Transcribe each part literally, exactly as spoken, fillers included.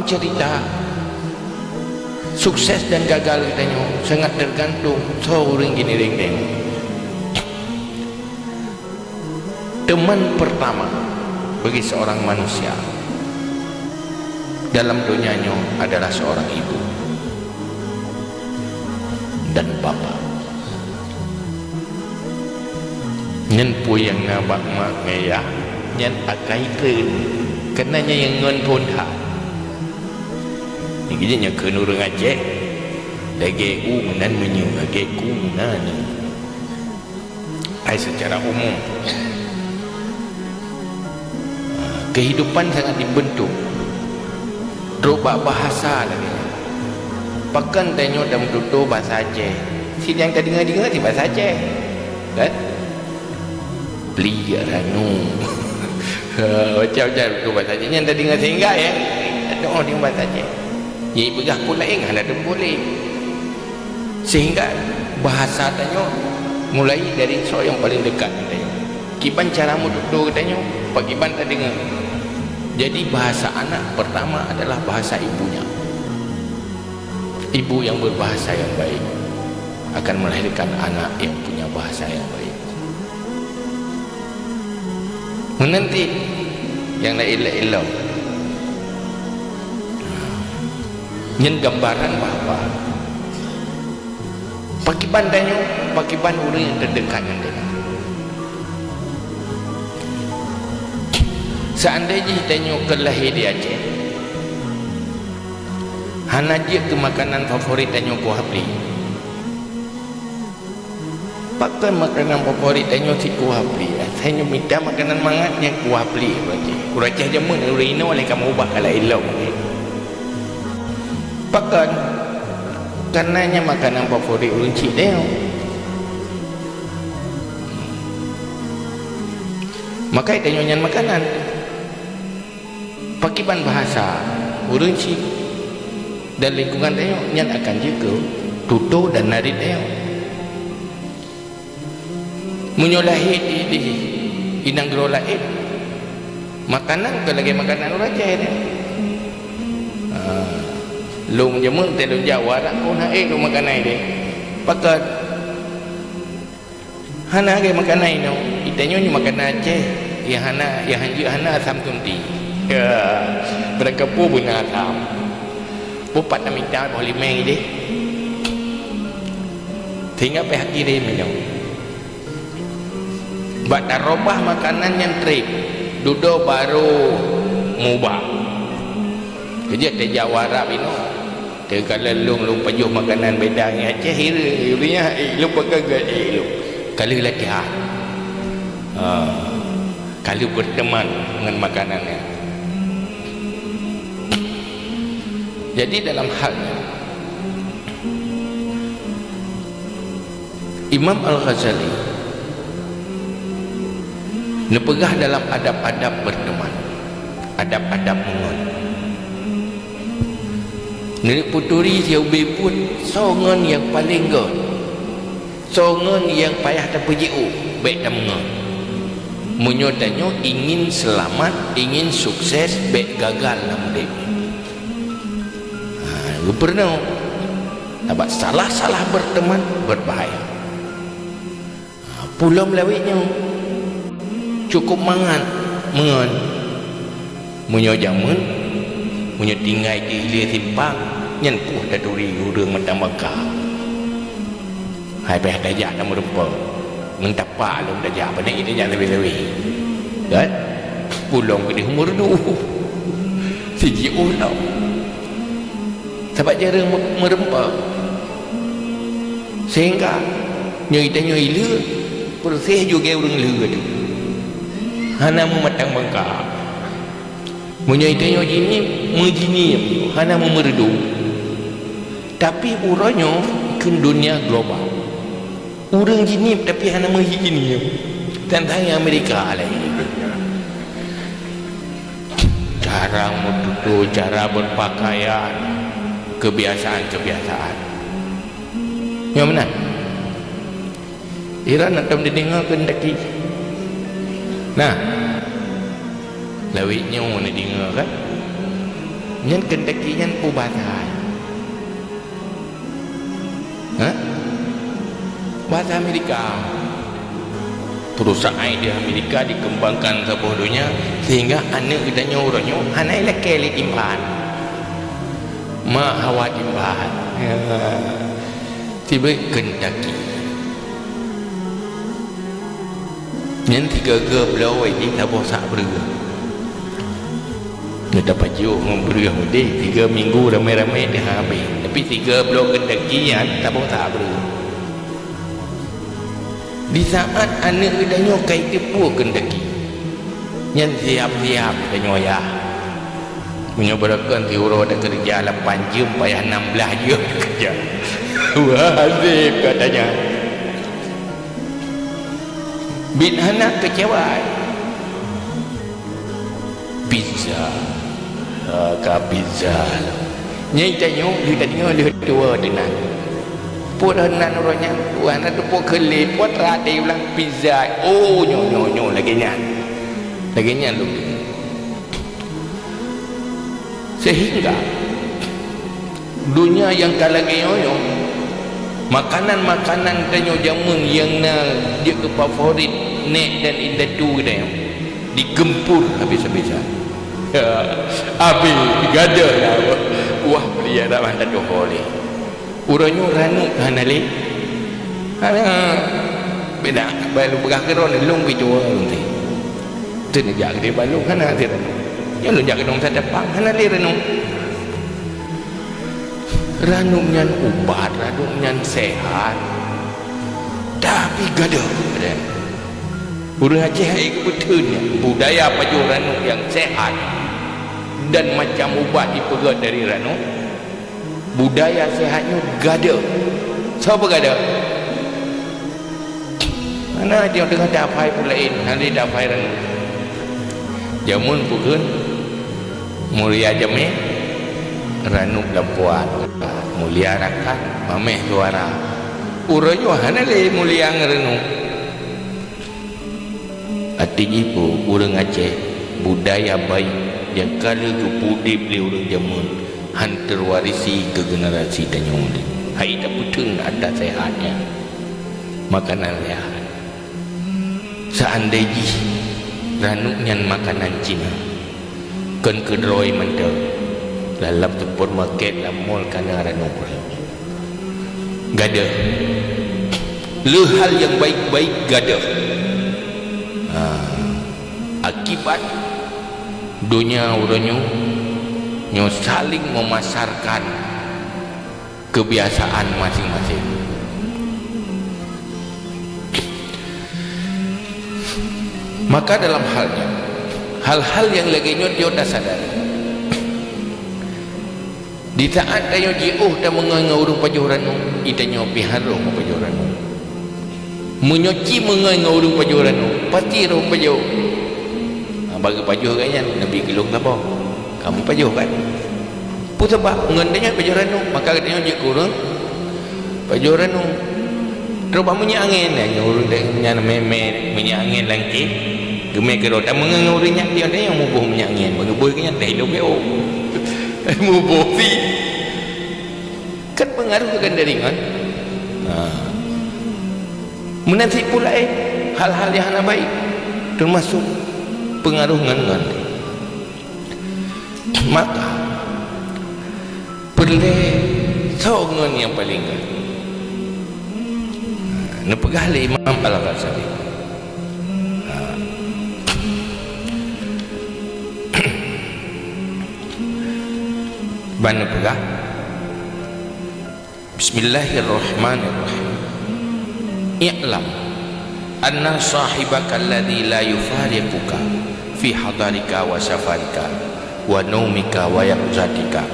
Cerita sukses dan gagal geutanyoe sangat tergantung soe ureuëng geuniréng tanyoe. Teman pertama bagi seorang manusia dalam donya nyoe adalah seorang ibu dan bapa. Nyan peue nyang na bak mak ngon yah, nyan akai treun, keunan nyan nyang ngon phon that. Nyang keu jih nyang kheun ureuëng Aceh, lagée u meunan meunyoe, lagée ku meunan. Ai secara umum. Kehidupan sangat dibentuk trok bak bahasa lagée nyan. Pakon tanyoe tameututoe bahasa Aceh? Sidang tadeungoe-deungoe di bahasa Aceh. Kan? Pli, ranu. Macam-macam tu bahasa Aceh. Nyan tadeungoe sehingga, ya. Tadeungoe deungon bahasa Aceh. Jadi peugah pun laén, hana teupeue lé. Sehingga bahasa tanyoe mulai dari soe nyang paling dekat ngon tanyoe. Kiban cara meututoe geutanyoe, pakiban tadeungoe. Jadi bahasa anak pertama adalah bahasa ibunya. Ibu yang berbahasa yang baik akan melahirkan anak yang punya bahasa yang baik. Meunan cit nyang laén-laén lom. Nyan gambaran bahwa pakiban tanyoe, pakiban ureuëng nyang teudekat ngon tanyoe. Seandai jih tanyoe ka lahé di Aceh, hana jeuet keu makanan favorit tanyoe kuah pli. Pakon makanan favorit tanyoe cit kuah pli? Asai nyoe mita makanan mangat nyan kuah pli, ureuëng Aceh. Ureuëng Aceh jameun ureuëng inoe lé ka meubah ka laén lom. Pakon? Karena nyan makanan favorit ureuëng chik tanyoe. Makai tanyoe nyan makanan. Pakiban bahasa ureuëng chik dan lingkungan tanyoe nyan akan jeuet keu tutoe dan narit tanyoe. Meunyoe lahé di, di, di nanggroe laén, makanan kon lagée makanan ureuëng Aceh nyan. Ha, lôn jameun teuh lôn Jawa, rak kon hana ék lôn makanan ideh. Pakon? Hana lagée makanan inoe. Di tanyoe nyoe makanan Aceh. Nyang hana, nyang hanjeuet hana asam tunti. Ya, beurangkapeue beuna asam. Peue pat na mita boh limeng ideh. Sehingga pih haki deh minong. Bak tarobah makanan nyan treb, dudoe barô mubah. Keujeuet teuh Jawa Arab inoe. Teuka lôn, lôn pajoh makanan beda ngon Aceh, ureuëng nyan, eh, lôn pakai gét, eh, lôn. Ka lheueh latihan. Ha. Ka lheueh berteman ngon makanan nyan. Jadi dalam hal nyan, Imam Al-Ghazali neupeugah dalam adab-adab berteman, adab-adab meungon. Neuleupeuturi siubé buet soe ngon nyang paleng göt, soe ngon nyang payah tapeujiôh, bék tameungon. Meunyoe tanyoe ingin seulamat, ingin sukses, bék gagal lam udeb. Ha, geupeureunoe. Sabab salah-salah berteman berbahaya. Ha, peue lom lawét nyoe. Cukup mangat meungon. Meunyoe jameun, meunyoe tinggai di hileue simpang, nyan poh taturi ureuëng mantong bangka. Hai payah tajak na meurumpok. Ngon tapak lom tajak, pané tajak leubeh-leubeh. Kan? Peue lom keudeh meureudu. Sijiôh lom. Sabab jareueng me-, meureumpok. Sehingga nyoe tanyoe ileue, peureuseh juga ureuëng leue teuh. Hana meumatang bangka. Meunyoe tanyoe jinim, meujinim, hana meumeureudu. Tapi uroe nyoe keu dunia global. Ureuëng jinim tapi hana meujinim. Tantang Amerika lagi. Cara meututoe, cara berpakaian, kebiasaan-kebiasaan. Nyoe meunan. Iran atau didengar kehendaki. Nah, lawét nyoe neudeungoe kan? Nyan Kentucky nyan peue bahasa? Hah? Bahasa Amerika. Perusahaan di Amerika dikembangkan saboh donya, sehingga aneuk geutanyoe uroe nyoe hana ilakée lé timphan. Mak hawa timphan. Ya. Sibeuet Kentucky. Nyan tiga-tiga bloe jih saboh sak breueh. Nyoe tapajoh ngon breueh udeh, tiga minggu ramé-ramé teuh habéh. Tapi tiga bloe Kentucky nyan saboh sak breueh. Di saat aneuk geutanyoe ka jiteupeue Kentucky, nyan siap-siap geutanyoe yah. Meunyoe beureukan siuroe takeureuja lapan jeuem, payah nam blaih jeuem keureuja. Wah, haseb katanya. Bit hana keucewa. Pizza. Ha, ka pizza. Nyang tanyoe, lheueh tanyoe, lheueh tuwoe teunan. Peue nan uroe nyan, wah, na teupeu keu lé, peue rate ulang pizza. Oh, nyoe, nyoe, nyoe, lagée nyan. Lagée nyan lôn deungoe. Sehingga donya nyang ka lagée nyoe, makanan-makanan tanyoe jameun nyang na jeuet keu favorit nék dan indatu geutanyoe, digeumpor habéh-habéhan. Ya, habéh gadoh lah. Wah, beuliak dak mantong doh lé. Uroe nyoe ranup hana lé. Hana. Beda, bak lôn peugah keudroe, lôn pih tuwoe lôn teuh. Teuh neujak keudeh bak lôn hana lé ranup. Nyoe lôn jak keudroe Nusa Dapang, hana lé ranup. Ranup nyan ubat, ranup nyan sehat. Tapi gadoh, gadoh. Ureuëng Aceh hai geubeuteun nyan, budaya pajoh ranup nyang sehat dan macam ubat jipeugét dari ranup. Budaya sehat nyoe gadoh. Soe peugadoh? Hana, jeuet deungon tafai peue laén, hana tafai ranup. Jameun peue kheun? Mulia jamé, ranup lam puat. Mulia rakan, maméh suara. Uroe nyoe hana lé mulia ngon ranup. Arti jih peue? Ureuëng Aceh, budaya baik nyang ka lheueh geupeuudeb lé ureuëng jameun, han teuwarisi keu generasi tanyoe lé. Hai tapeuteun atra sehat nyan. Makanan sehat. Seandai jih ranup nyan makanan Cina, kon keudroe mantong, lam supermarket, lam mall ka na ranup. Gadoh. Le hal nyang baik-baik gadoh. Ha. Akibat donya uroe nyoe, nyoe saling memasarkan kebiasaan masing-masing. Maka dalam hal nyan, hal-hal nyang lagée nyoe tiok tasadari. Di saat tanyoe jiôh tameungon ngon ureuëng pajoh ranup, i tanyoe pih harôh meupajoh ranup. Meunyoe ci meungon ngon ureuëng pajoh ranup, pasti roh pajoh. Ha, bagi pajoh gobnyan, Nabi geulong saboh. Kamoe pajoh kan? Peue sabab? Ngon tanyoe pajoh ranup, maka geutanyoe jeuet keu ureuëng pajoh ranup. Teuma meunyoe angén, nyan ureuëng nyan mé-mé, meunyoe angén langkée, geumé keudroe, tameungon ngon ureuëng nyan, dia nyang muboh meunyoe angén, meunyoe boh nyan teh lom yo. Muboh pih. Kan pengaruh kan dari ngon. Ha. Meunan cit pula, eh, hal-hal nyang hana baik, termasuk pengaruh ngon-ngon. Maka, peureulée soe ngon nyang paleng ngon. Neupeugah lé Imam Al-Ghazali. Ha. Ban neupeugah, Bismillahirrahmanirrahim. I'lam anna sahibaka alladzi la yufariquka fi hadarika wa safarika wa naumika wa yaqzatika,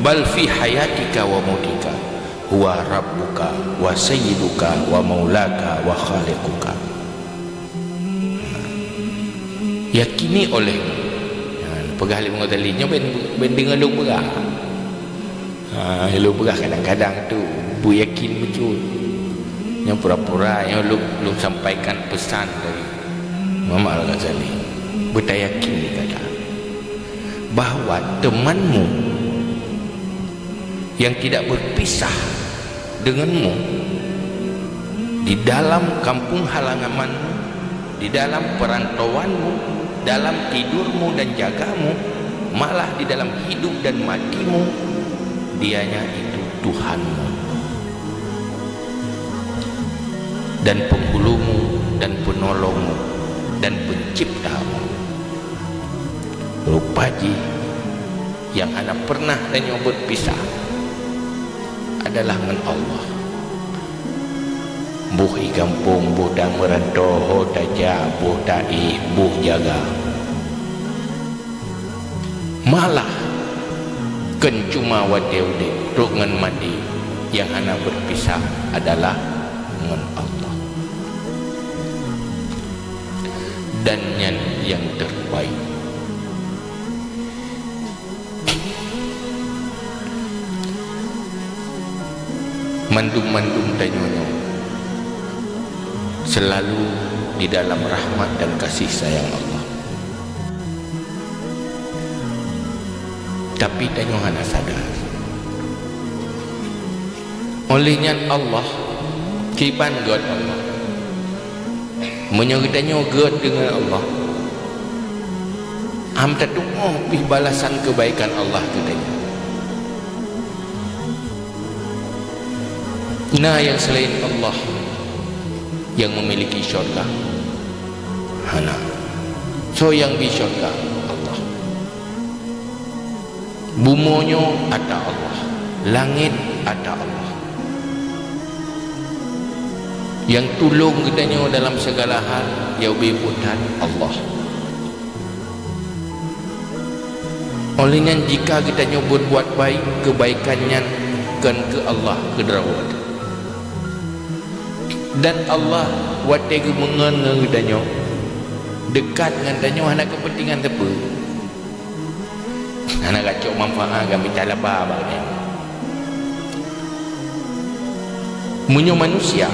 bal fi hayatika wa mautika, huwa rabbuka wa sayyiduka wa maulaka wa khaliquka. Yakini oleh, ha, peugah lé Imam Ghazali nyoe ben, ben deungon lôn peugah. Ha, lôn peugah kadang-kadang tu, beuyakin beutôi. Nyoe pura-pura nyoe lôn, lôn sampaikan pesan dari Muhammad Al-Ghazali. Beutayakin di gata bahwa teumanmu yang tidak berpisah denganmu di dalam kampung halamanmu, di dalam perantauanmu, dalam tidurmu dan jagamu, malah di dalam hidup dan matimu, dianya itu Tuhanmu dan penghulumu dan penolongmu dan penciptamu. Rupa jih nyang hana pernah tanyoe berpisah adalah ngon Allah. Boh i gampông, boh ta meuranto, ho tajak, boh taéh, boh jaga. Malah kon cuma watée udeb, trok ngon maté, nyang hana berpisah adalah ngon Allah. Dan nyan nyang terbaik. Mandum-mandum tanyoe nyoe selalu di dalam rahmat dan kasih sayang Allah. Tapi tanyoe hana sadar. Oleh nyan Allah, kiban gét Allah. Meunyoe geutanyoe gét deungon Allah, han tatu'oh pih balasan keubaikan Allah keu tanyoe. Na nyang seulaén Allah nyang meumiliki syurga? Hana. Soe nyang bri syurga? Allah. Bumoe nyoe atra Allah, langét atra Allah. Nyang tulông geutanyoe dalam sigala hal, ya ubé peutan, Allah. Oleh nyan, jika geutanyoe berbuat baik, keubaikan nyan kon keu Allah keudroe. Dan Allah watée geumeungon ngon geutanyoe, deukat ngon tanyoe hana keupeuntengan sapeue. Hana gacok manfaat, gamita laba bak geutanyoe. Meunyoe manusia,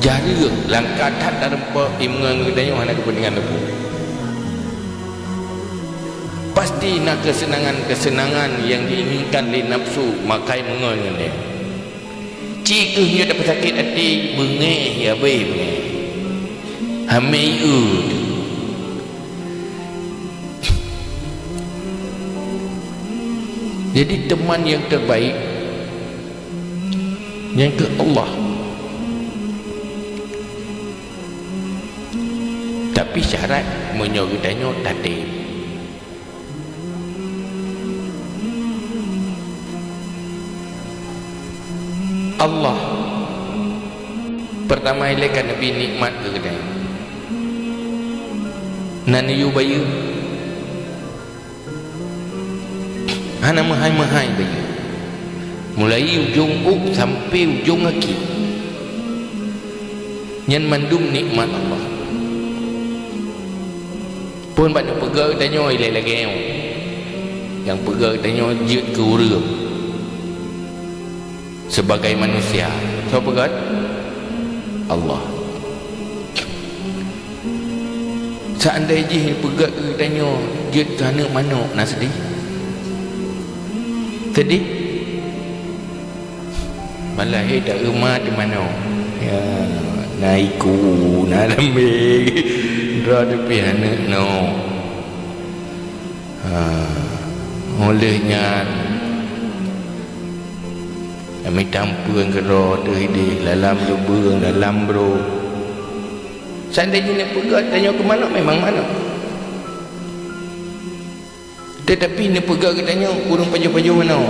jareueng langkah that tarumpok imeungon geutanyoe hana keupeuntengan sapeue. Pasti na keuseunangan-keuseunangan nyang diinginkan lé nafsu maka imeungon ngon lé. Ci kheueh nyoe tapeusakét até, beungéh ya abéh beungéh. Hamé ié. Jadi, teman nyang terbaik nyan keuh Allah. Tapi syarat meunyoe geutanyoe tatem. Allah peurtama ilée ka neubri nikmat keu geutanyoe. Na neuyue bayeue? Hana meuhai-meuhai bayeue. Mulai ujong ôk sampoe ujong gaki. Nyan mandum nikmat Allah. Phon bak neupeugah geutanyoe ilée lagée nyoe. Nyang peugah geutanyoe jeuet keu ureuëng. Sebagai manusia, soe peugah? Allah. Seandai jih neupeugah keu geutanyoe jeuet keu aneuëk manok, na seudeh? Seudeh? Ban lahé ta-eu ma teuh manok. Ya, na iku, na lambée. Droe teupih aneuëk nyoe. Ha, óh lheueh nyan, kami tampeuen keudroe teuh idéh, lalam lubeueng, lalam brôk. Seandai jih neupeugah tanyoe keu manok, memang manok. Teutapi neupeugah geutanyoe ureuëng pajoh-pajoh manok.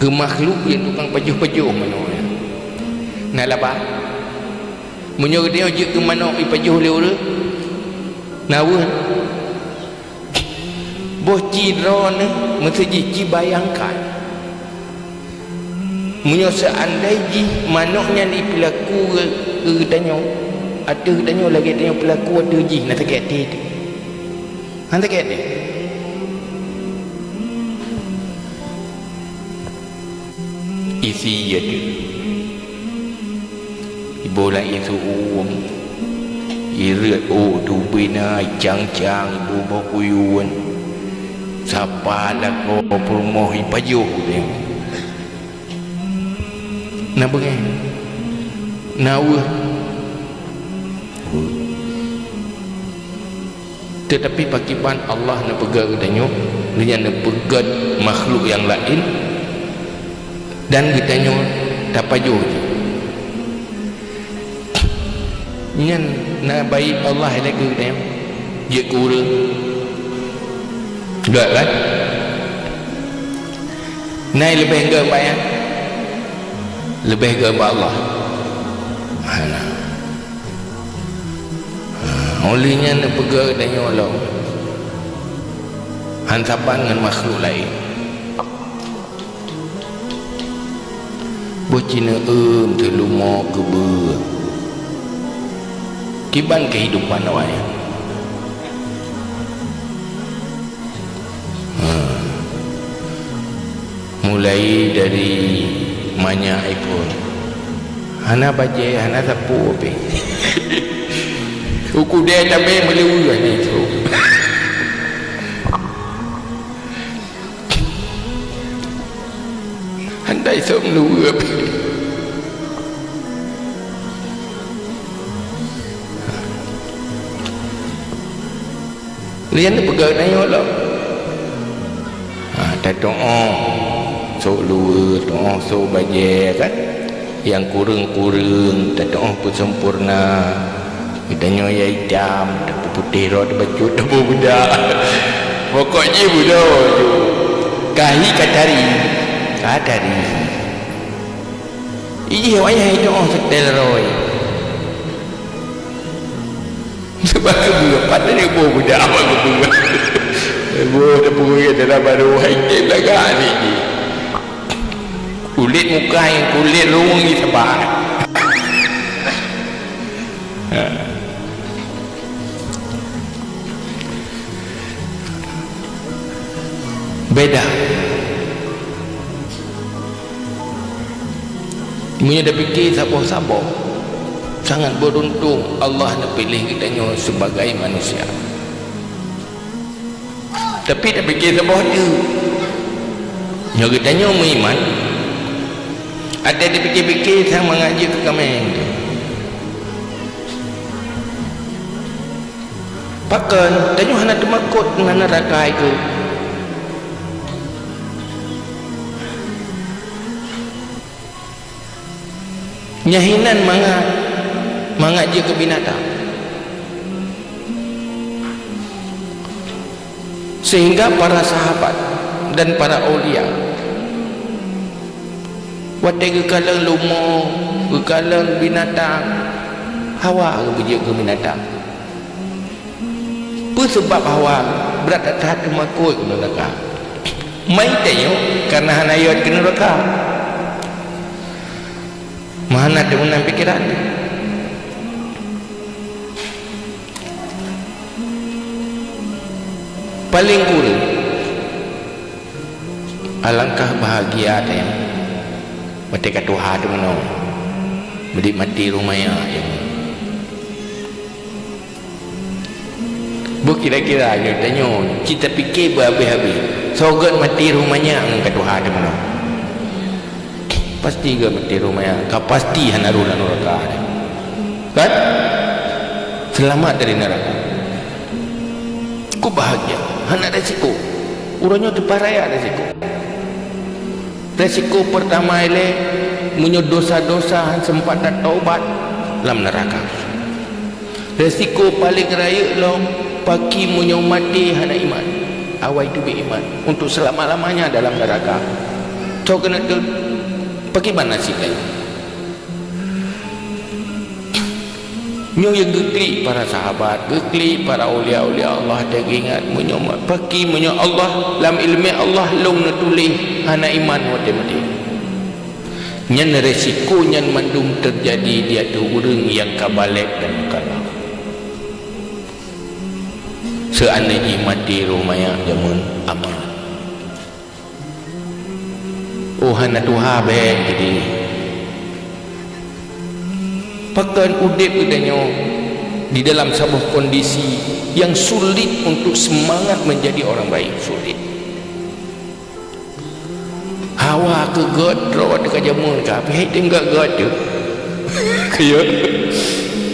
Keu makhluk nyang tukang pajoh-pajoh manok nyan. Na laba? Meunyoe geutanyoe jeuet keu manok ipajoh lé ureuëng, na weueh? Boh ci droeneuh meuseujih ci bayangkan. Meunyoe seuandai jih manok nyan ipeulaku keu geutanyoe, ateueh geutanyoe lagée tanyoe peulaku ateueh jih, na sakét até teuh? Hana sakét até? Isi ateueh. Iboh lam isu uem. Ireuet ôk tubena, icang-cang, iboh boh kuyueun. Sapa lakoe peurumoh ipajoh deh. Na beungéh. Na weueh. Teutapi pakriban Allah neupeugét geutanyoe, Gobnyan neupeugét makhluk nyang laén, dan geutanyoe tapajoh jih. Nyan na baét Allah ilée keu geutanyoe, jeuet keu ureuëng. Gét kan? Na leubeh gét bak nyan? Leubeh gét bak Allah. Hana. Ha, óh lheueh nyan neupeugét geutanyoe lom, hán saban ngon makhluk laén. Boh ci neuem teulumo keubeue. Kiban keuhidupan awaknyan. Ha. Mulai dari manyak iphon. Hana bajée, hana sapeue pih. Ukudée tabée meuleuweue hana isoe. Hana isoe meuleuweue pih. Lheueh nyan peugah tanyoe lom. Ha, tatu'oh sôk luweue, tu'oh sôk bajée kan. Nyang kureueng-kureueng tatu'oh peuseumpurna. Geutanyoe ya itam, tapeuputéh droe, tabacut, tapeubedak. Pokok jih budoe ju. Kahi ka tari, ka tari. Ih, wayah itu'oh seutèl roe. Sebab keubeue, pat tadi boh budak awak keubeue. Boh teupeue dalam baru, hai tem lagak ni. Kulét muka ngon kulét rueng ni saban. Ha. Beda. Meunyoe tapike saboh-saboh, sangat beruntung Allah neupiléh geutanyoe sibagai manusia. Tapi tapike saboh teuk. Nyoe geutanyoe meuiman, até tapike-pike sang mangat jeuet keu kaméng teuh. Pakon tanyoe hana teumakot ngon neuraka itu? Nyan hinan mangat, mangat jeuet keu binatang. Sehingga para sahabat dan para aulia, watée geukalon leumo, geukalon binatang, hawa geubeujeuet keu binatang. Peue seubab hawa brat that-that teumakot keu neuraka? Mai tanyoe kareuna hana yot keu neuraka. Meuhana teumeunan pikeran. Paleng kureueng, alangkah bahagia tanyoe watée ka tuha teumeunoe, meudit maté rhumaya nyang Boh kira-kira nyoe tanyoe, cit tapike beuhabéh-habéh, soe gét maté rhumanya ngon ka tuha teumeunoe. Pasti gét maté rhumanya, ka pasti hana rôh lam neuraka. Kan? Seulamat dari neuraka. Ku bahagia, hana resiko. Uroe nyoe teuparaya resiko. Resiko peurtama ilée, meunyoe dosa-dosa han seumpat tataubat, lam neuraka. Resiko paleng rayeuk lom, paki meunyoe maté hana iman, awai teubiet iman, untuk selama-lamanya dalam neuraka. Soe keuneuk teuh, pakriban nasib tanyoe? Nyoe nyang geuklik para sahabat, geuklik para aulia-aulia Allah, dan geuingat meunyoe ma-, paki meunyoe Allah, lam iéleumé Allah lôn neutuléh hana iman watée maté. Nyan resiko nyan mandum teujadi di ateueh ureuëng nyang ka balek dan mukallaf. Seuandai jih maté rhumanya jameun aman. Oh, hana tuha bék jadi. Pakon udeb geutanyoe di dalam saboh kondisi nyang sulit untuk seumangat meunjadi ureuëng baik, sulit. Awak keu gét droe teuka jameun ka, pih hai teuh gét-gét teuh. Keu ya.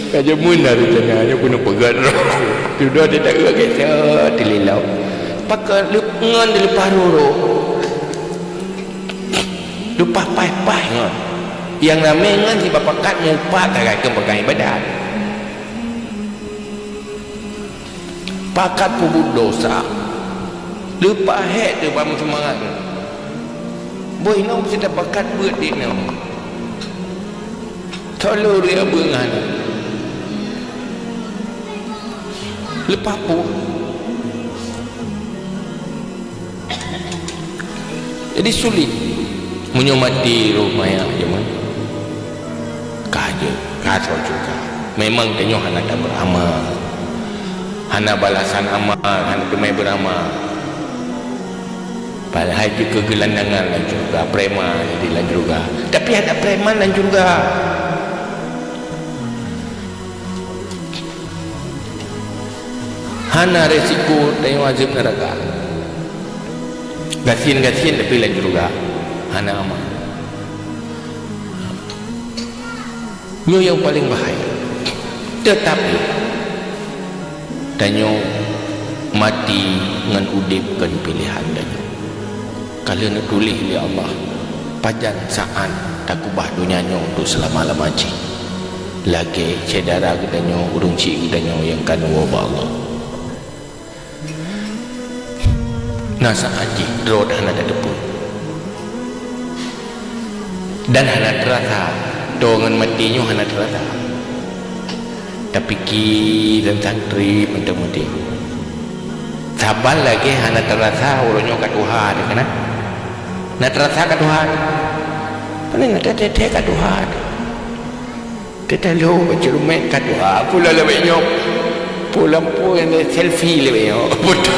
Ka jameun dari tengah nyoe keuneuk peugét droe. Sudah dia tak gét gét teuh lilao. Pakon leup-, ngon leupah roro. Leupah paih-paih ngon. Nyang ramé ngon si bapakat mupat sagai keu peugah ibadat. Pakat peubuet dosa. Leupah hék teuh bak meuseumangat. Boh inong meusti tapakat beuet di inong. Tolong ria beungan. Leupah puih. Jadi sulit. Meunyoe maté roh manyak jameun, ka jeuet, ka troh syeuruga. Memang tanyoe hana tabeuamal. Hana balasan amal, hana teumé beuramal. Padahai jeuet keu geulandangan lam syeuruga, preman jadi lam syeuruga. Tapi hana preman lam syeuruga. Hana resiko tanyoe azeueb neuraka. Gasien-gasien tapi lam syeuruga hana aman. Nyoe nyang paleng bahaya. Teutapi, tanyoe maté ngon udeb kon piléhan tanyoe. Ka lheueh neutuléh lé Allah, pajan saát takeubah donya nyoe untuk seulama-lama jih. Lagée syedara geutanyoe, ureuëng chik geutanyoe nyang ka neuwoe bak Allah. Na saát jih droe hana tateupeue. Dan hana teurasa, toe ngon maté nyoe hana teurasa. Tapike dan santri mantong-mantong. Saban lagée hana teurasa uroe nyoe ka tuha teuh keunan. Na teurasa ka tuha teuh. Pane na teuh-teuh ka tuha teuh. Teuh talo bak ceureumet ka tuha. Pula lawét nyoe. Pulang pun selfie lawét nyoe. Foto.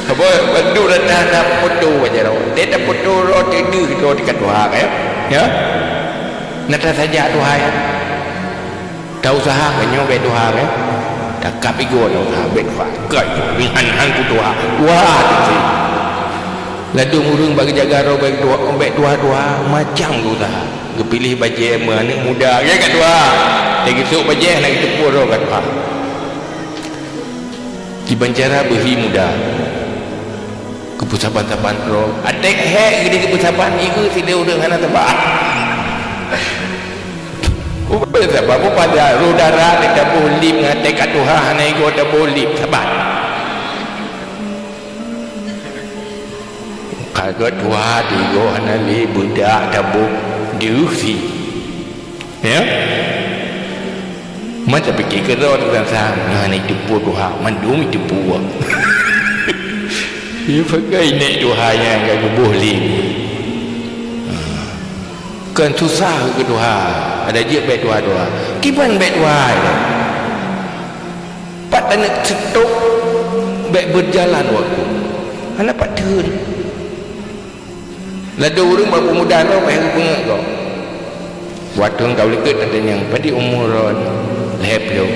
Apa, bandum rata-rata foto aja dah. Dia tak foto roh teuh, roh teuh ka tuha, ya. Ya? Na teurasa jak tuha, ya. Tausaha ka nyoe bék tuha, kan? Takab igoe tausaha bék tuha. Kai, han-han ku tuha. Tuha tu si. Ladôm ureuëng bak geujaga droe bék tuha, bék tuha-tuha, macam tu usaha. Geupiléh bajée meu aneuëk muda, ya ka tuha. Lagée sôk bajée hana geuteupeue droe ka tuha. Kiban cara beuhi muda. Geupeusaban-saban droe. Até hék geude geupeusaban, ieu sidéh ureuëng hana saban. Ubé saban, peue pada roh dara di taboh lip ngon até ka tuha hana igoe taboh lip, saban. Ka geutuha di igoe hana lé beudak taboh deuh si. Ya? Masa pike keudroe teuh sang, nyan iteupeue tuha, mandum iteupeue. Ipeugah inék tuha nyang ka geuboh lé. Ha. Kon susah keu tuha, ada jeuet bék tuha-tuha. Kiban bék tuha, ya. Pat taneuk seutôt bék beujalan waktu. Hana pat theun. Ladôm ureuëng bak peumuda nyoe payah geupeungeut gob. Watèe ka likot tatanyong, "Padum umu droen?" "Lhèe ploh."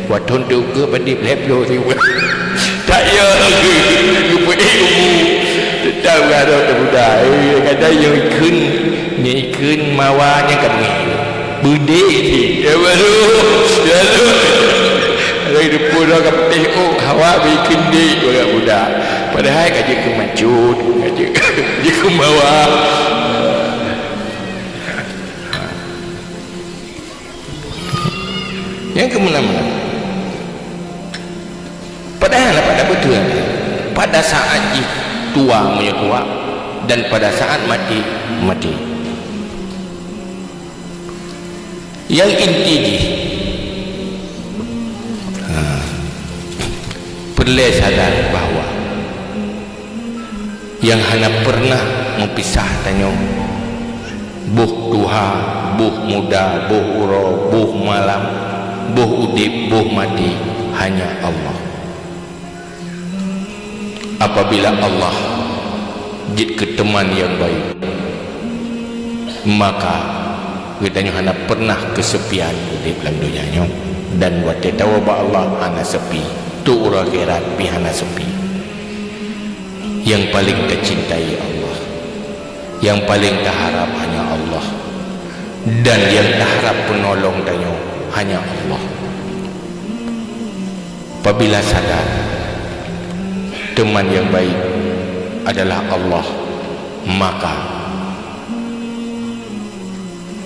"Watèe teuh keu padum lhèe ploh sibuleuen?" Tak yo, geupeuék umu. Teutab garo teuh muda. Eh, kadang nyang ikheun, nyang ikheun mawa nyang ka beungéh. Beudé jih. Ya, baru. Ya, baru. Lagi depan dah ka putih, oh, hawa beri keundék orang muda. Padahai ka jeuet keu macut, ka jeuet, jeuet keu mawa. Nyang keu meunan-meunan. Padahai na pada beutôi, pada saat jih tuha meunyoe tuha, dan pada saat maté, maté. Nyang inti jih, ha, peureulée sadar bahwa nyang hana peureunah meupisah tanyoe, boh tuha, boh muda, boh uroe, boh malam, boh udeb, boh maté, hanya Allah. Apabila Allah jeuet keu teuman nyang baik, maka geutanyoe hana peureunah keusepian udeb lam donya nyoe, dan watée tawoe bak Allah hana sepi, teuk uroe akhirat pih hana sepi. Nyang paleng tacintai Allah. Nyang paleng taharab hanya Allah, dan nyang taharab peunolong tanyoe hanya Allah. Apabila sadar teman nyang baik adalah Allah, maka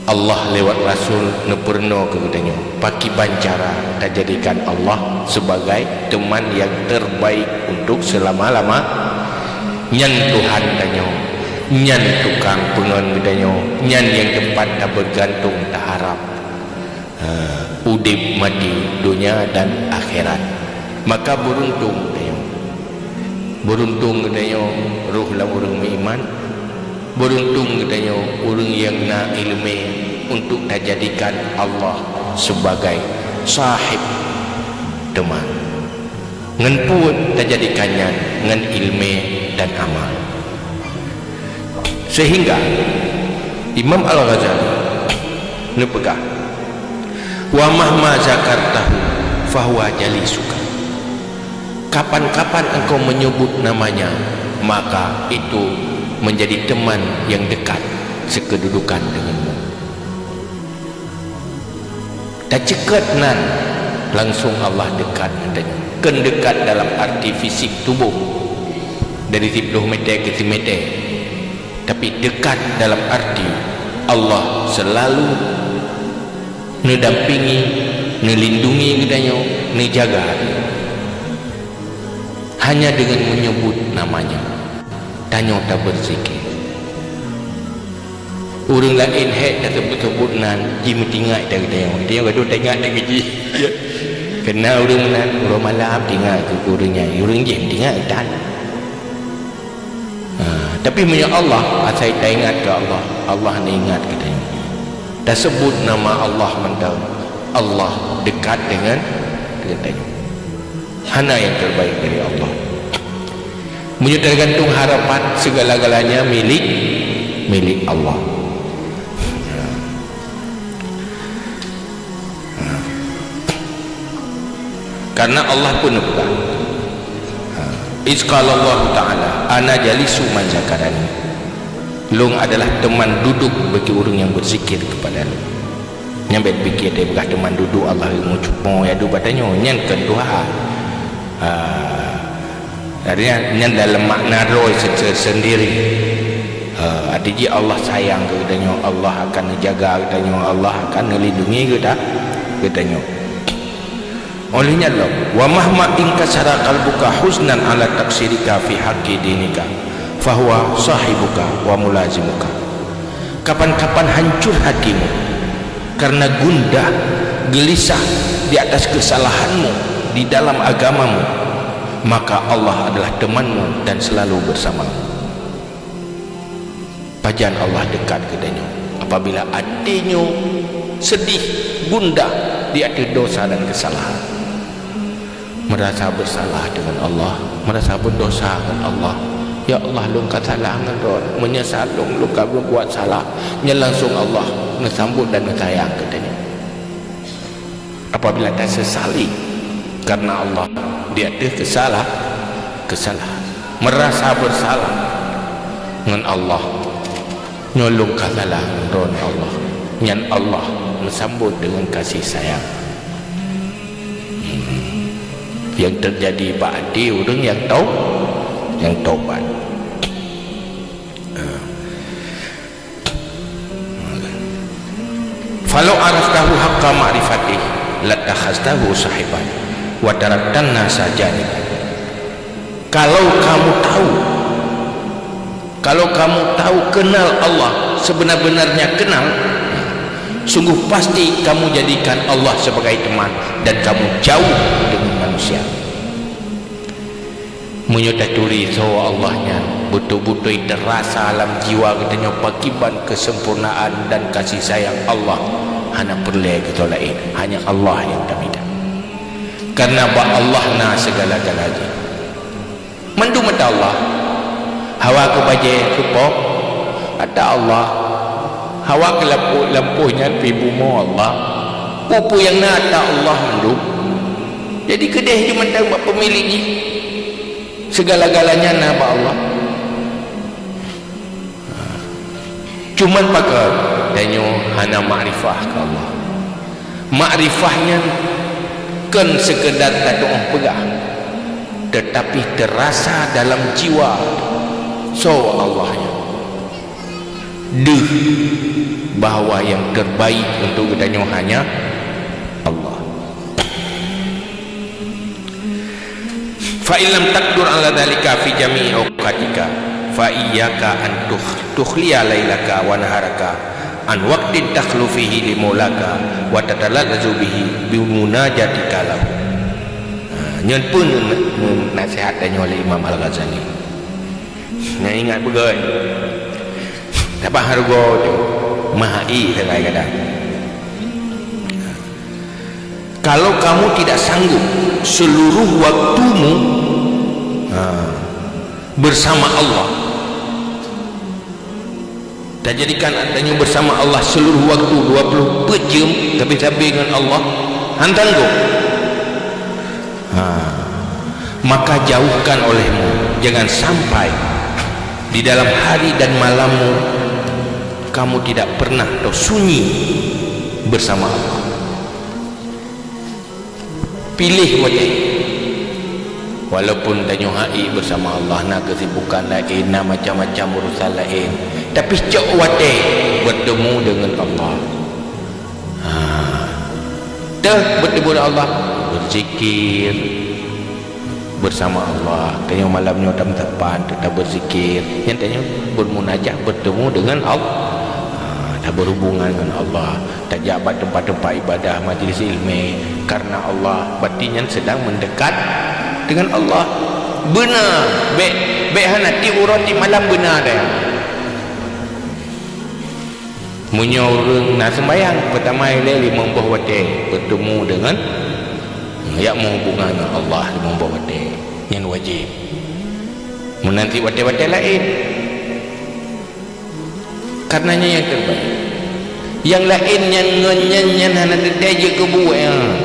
Allah lewat Rasul neupeurunoe keu geutanyoe pakriban cara tajadikan Allah sebagai teman nyang terbaik untuk seulama-lama. Nyan Tuhan tanyoe, nyan tukang peungon geutanyoe, nyan nyang teumpat tabeugantung, taharab, eh, udeb maté, donya dan akhirat. Maka beuruntung geutanyoe. Beuruntung geutanyoe roh lam ureuëng meuiman. Beuruntung geutanyoe ureuëng nyang na iéleumé untuk tajadikan Allah sebagai sahib teuma. Ngon peue tajadikan nyan? Ngon iéleumé dan amal. Sehingga Imam Al-Ghazali neupeugah, "Wa mahma zakartahu fahuwa jalisuka." Kapan-kapan engkau menyebut namanya, maka itu menjadi teman yang dekat sekedudukan denganmu. Taceukot nan, langsung Allah dekat ngon tanyoe. Kon dekat dalam arti fisik tuboh, dari siploh meter keu simeter, tapi dekat dalam arti Allah selalu neudampingi, neulindungi geutanyoe, neujaga. Hanya dengan menyebut namanya, tanyoe tabeuzikir. Ureuëng laén hék taseubut-seubut nan, jimeutinggai that geutanyoe. Geutanyoe ka taingat that keu jih. Keunan ureuëng nan, uroe malam tinggai keu ureuëng nyan, ureuëng jih meutinggai that. Ha, tapi meunyoe Allah, asai taingat keu Allah, Allah neuingat geutanyoe. Taseubut nama Allah mantong, Allah dekat dengan, dengan tanyoe. Hana nyang terbaik dari Allah. Meunyoe teugantung harapan, segala-galanya milik, milik Allah. Karena Allah pun neupeugah. Iz qala Allahu Ta'ala, "Ana jalisu man zakarani." Lôn adalah teman duduk bagi ureuëng nyang beuzikir kepada Lôn. Nyan bék piké teupeugah teuma dudoe Allah ngon cupo nyang duek bak tanyoe, nyan kon Tuhan. Ha. Artinya, nyan dalam makna droe se-, se-, sendiri. Ha, arti jih Allah sayang keu geutanyoe, Allah akan neujaga geutanyoe, Allah akan neulindungi geuta-, geutanyoe. Óh lheueh nyan lom, "Wa mahma inkasara qalbuka huznan ala taqsirika fi haqqi dinika, fahuwa sahibuka wa mulazimuka." Kapan-kapan hancur hatimu karena gundah, geulisah di atas kesalahanmu di dalam agamamu, maka Allah adalah temanmu dan selalu bersamamu. Pajan Allah dekat geutanyoe? Apabila até nyoe sedih, gundah di ateueh dosa dan kesalahan. Merasa bersalah dengan Allah, merasa berdosa ngon Allah. "Ya Allah, lôn ka salah ngon droe. Meunyeusal lôn, lôn ka berbuat salah." Nyan langsung Allah neusambot dan neusayang geutanyoe. Apabila tasesali karena Allah di ateueh kesalah-, kesalahan, merasa bersalah ngon Allah, "Nyoe lôn ka salah ngon droe, ya Allah." Nyan Allah meusambot deungon kasih sayang. Hmm. Nyang teujadi bak até ureuëng nyang tau-, nyang taubat. Ah. "Falau araftahu haqqa ma'rifatih, lattakhaztahu sahiban, wa taraktan nasa janiban." Kalau kamu tahu, kalau kamu tahu kenal Allah sebenar-benarnya kenal, sungguh pasti kamu jadikan Allah sebagai teman dan kamu jauh dengan manusia. Meunyoe taturi soe Allah nyan, beutôi-beutôi teurasa lam jiwa geutanyoe pakriban keuseumpurnaan dan kasih sayang Allah, hana peureulée keu soe laén, hanya Allah nyang tamita. Karena bak Allah na segala-galanya. Mandum ata Allah. Hawa keu bajée seupôt, ata Allah. Hawa keu lampôh, lampôh nyan pih bumoe Allah. Peue-peue nyang na ata Allah mandum. Jadi keudeh jeuet mantong bak peumilék jih. Segala-galanya na bak Allah. Cuman pakon tanyoe hana makrifah keu Allah. Makrifah nyan kon sekedar tatu'oh peugah, tetapi terasa dalam jiwa soe Allah nyan. Deuh bahwa nyang terbaik untuk geutanyoe hanya Allah. Fa in lam taqdur ala dzalika fi jami'i awqatika, fa iyyaka an tukh-, tukhliya lailaka wa naharaka an waqtin takhlu fihi li maulaka wa tataladzazu bihi bi munajatika lahu. Ha, nyan pun nasihat tanyoe lé Imam Al-Ghazali. Nah, ingat beugöt. Dapat harga tu. Mahai sagai kadang. Kalau kamu tidak sanggup seluruh waktumu, ha, bersama Allah, tajadikan adanya bersama Allah seluruh waktu dua puluh empat jam, tapi sabe ngon Allah, han sanggup. Ha, maka jauhkan olehmu, jangan sampai di dalam hari dan malammu kamu tidak pernah atau sunyi bersama Allah. Piléh watée. Walaupun tanyoe hai bersama Allah, na keusibukan laén, na macam-macam urusan laén, tapi cok watée bertemu dengan Allah. Ha. Teuh bertemu dengan Allah, berzikir bersama Allah. Tanyoe malam nyoe tam sapan, tetap berzikir. Nyan tanyoe bermunajat, bertemu dengan Allah. Ha, dah berhubungan dengan Allah. Tajak bak teumpat-teumpat ibadah, majlis ilmu karena Allah, berarti nyan sedang mendekat dengan Allah. Beuna, bék, bék hana tiep uroe tiep malam beuna deh. Meunyoe ureuëng na seumbayang, peutama ilée limong boh watée bertemu dengan, yak meuhubungan ngon Allah limong boh watée, nyan wajéb. Meunan cit watée-watée laén. Karena nyan nyang terbaik. Nyang laén nyan ngon nyan, nyan hana teuntée jeuet keu buet nyan.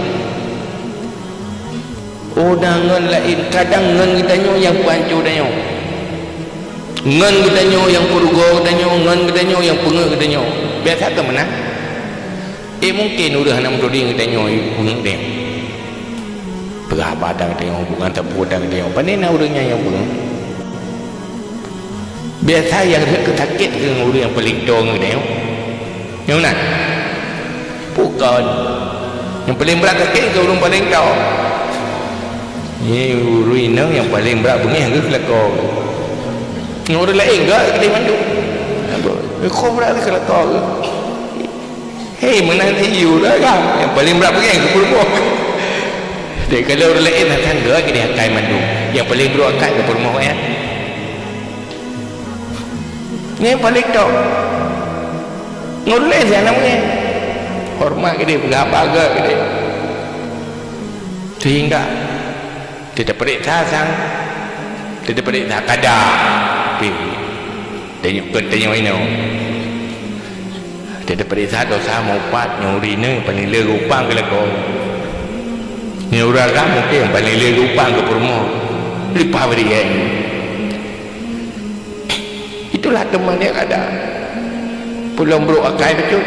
Oh, na ngon laén, kadang ngon geutanyoe nyang peuhanco tanyoe. Ngon geutanyoe nyang peurugoe geutanyoe, ngon geutanyoe nyang peungeuet geutanyoe. Biasa ka meunan. Eh, mungken ureuëng hana meuturi geutanyoe peungeuet tanyoe. Peugah haba dan geutanyoe, hubungan sapeue dan geutanyoe. Pane na ureuëng nyan nyang peungeuet? Biasa nyang rhot keu sakét keu ureuëng nyang paleng toe ngon geutanyoe. Nyang meunan? Bukon. Nyang paleng brat sakét keu ureuëng paleng toe. Nyan ureuëng inong nyang paleng brat beungéh keu seulako. Ngon ureuëng laén gak keudeh mandum. Kok brat seulako. Hei, meunan si yue dah kan? Nyang paleng brat beungéh keu peurumoh. Tapi kalau ureuëng laén akan gak keudeh akai mandum. Nyang paleng brok akai keu peurumoh, ya. Nyan paleng toe. Ngon ureuëng laén siat na beungéh. Horeumat keudeh, peugah haba gak keudeh. Sehingga teupeuriksa sang, teupeuriksa kada. Pi, tanyoe kon tanyoe inoe. Teupeuriksa dosa meupat nyoe ureuëng inong paling le geupang keu lakoe. Nyoe ureuëng agam mungken paling le geupang keu peurumoh. Leupah bri nyoe. Itulah teuma nyang ada. Peulom brok akai bacut.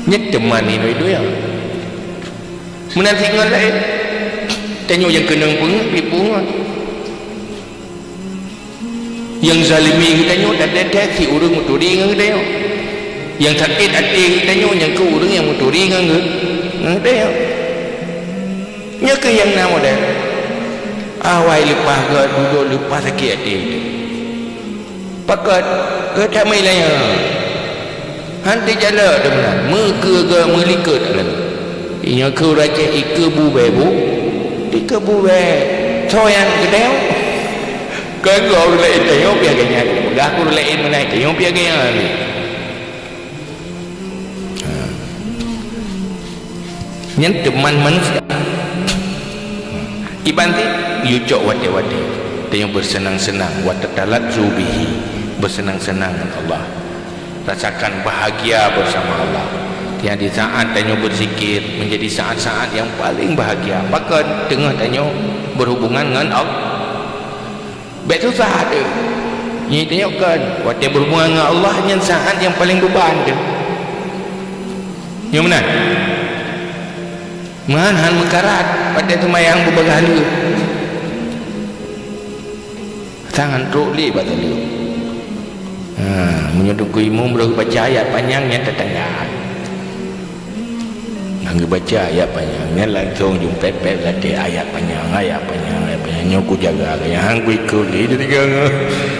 Nyan teuma ninoe donya. Meunan cit ngon laén. Tanyoe nyang keunong peungeuet, pi peungeuet. Nyang zalimi geutanyoe, that-that si ureuëng meuturi ngon geutanyoe. Nyang sakét até geutanyoe, nyang keu ureuëng nyang meuturi ngon geu-, ngon geutanyoe. Nyoe kheueh nyang na model. Awai leupah gét dudoe, leupah sakét até. Pakon geutanyoe meulanya. Han teujalok teuma, meukeue gét meulikot lagée. Nyoe kheueh ureuëng Aceh ikeue bubée bu, ikeue bubée. Soe nyang geutanyoe? Kon ureuëng laén tanyoe piah gét nyan. Peugah keu ureuëng laén meunan tanyoe piah gét nyan. Nyan teuma manusia. Iban ti, yue cok watée-watée. Tanyoe beuseunang-seunang, wa tatalazzu bihi, beuseunang-seunang ngon Allah. Rasakan bahagia bersama Allah. Yang di saat tanyoe berzikir, menjadi saat-saat yang paling bahagia. Pakon teungoh tanyoe berhubungan ngon Allah. Bèk susah teuh. Nyoe tanyoe kon, watèe berhubungan ngon Allah nyan saat nyang paleng beuban teuh. Nyoe meunan. Meuhan han meukarat, watèe seumayang beubagaih lheueh. Tangan trok lé bak teuleuk. Ha, meunyoe teungku imum brôk baca ayat panyang nyan tatanggai. Nyang geubaca ayat panyang nyan langsông jeumpét-pét latèe ayat panyang, ayat panyang, ayat panyang. Nyoe kujaga, nyang han kuikôt lé teutinggai.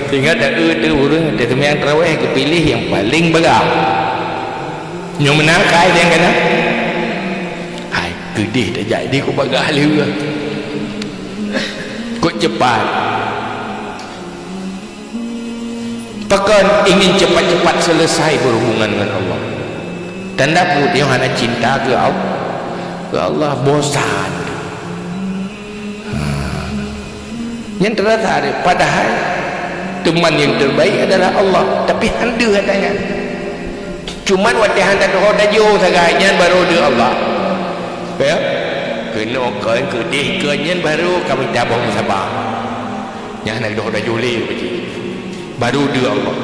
Sehingga taeu teuh ureueng watèe seumayang tarawèh geupiléh nyang paleng bagah. Nyoe meunan kai nyang kana. Hai, keudéh tajak di ku bagah lé ureueng. Kok cepat. Pakon ingin cepat-cepat selesai berhubungan ngon Allah. Tanda peue nyoe hana cinta keu Allah, keu Allah, bosan. Ha. Nyan terasa deh, padahai teman yang terbaik adalah Allah, tapi han deuh ata nyan. Cuman watèe han tadoh tajo sagai nyan baru deuh Allah. Ya? Keunoe kon keudéh kon nyan baru ka mita boh meusabar. Nyan hana doh tajo lé beuji. Baru deuh Allah.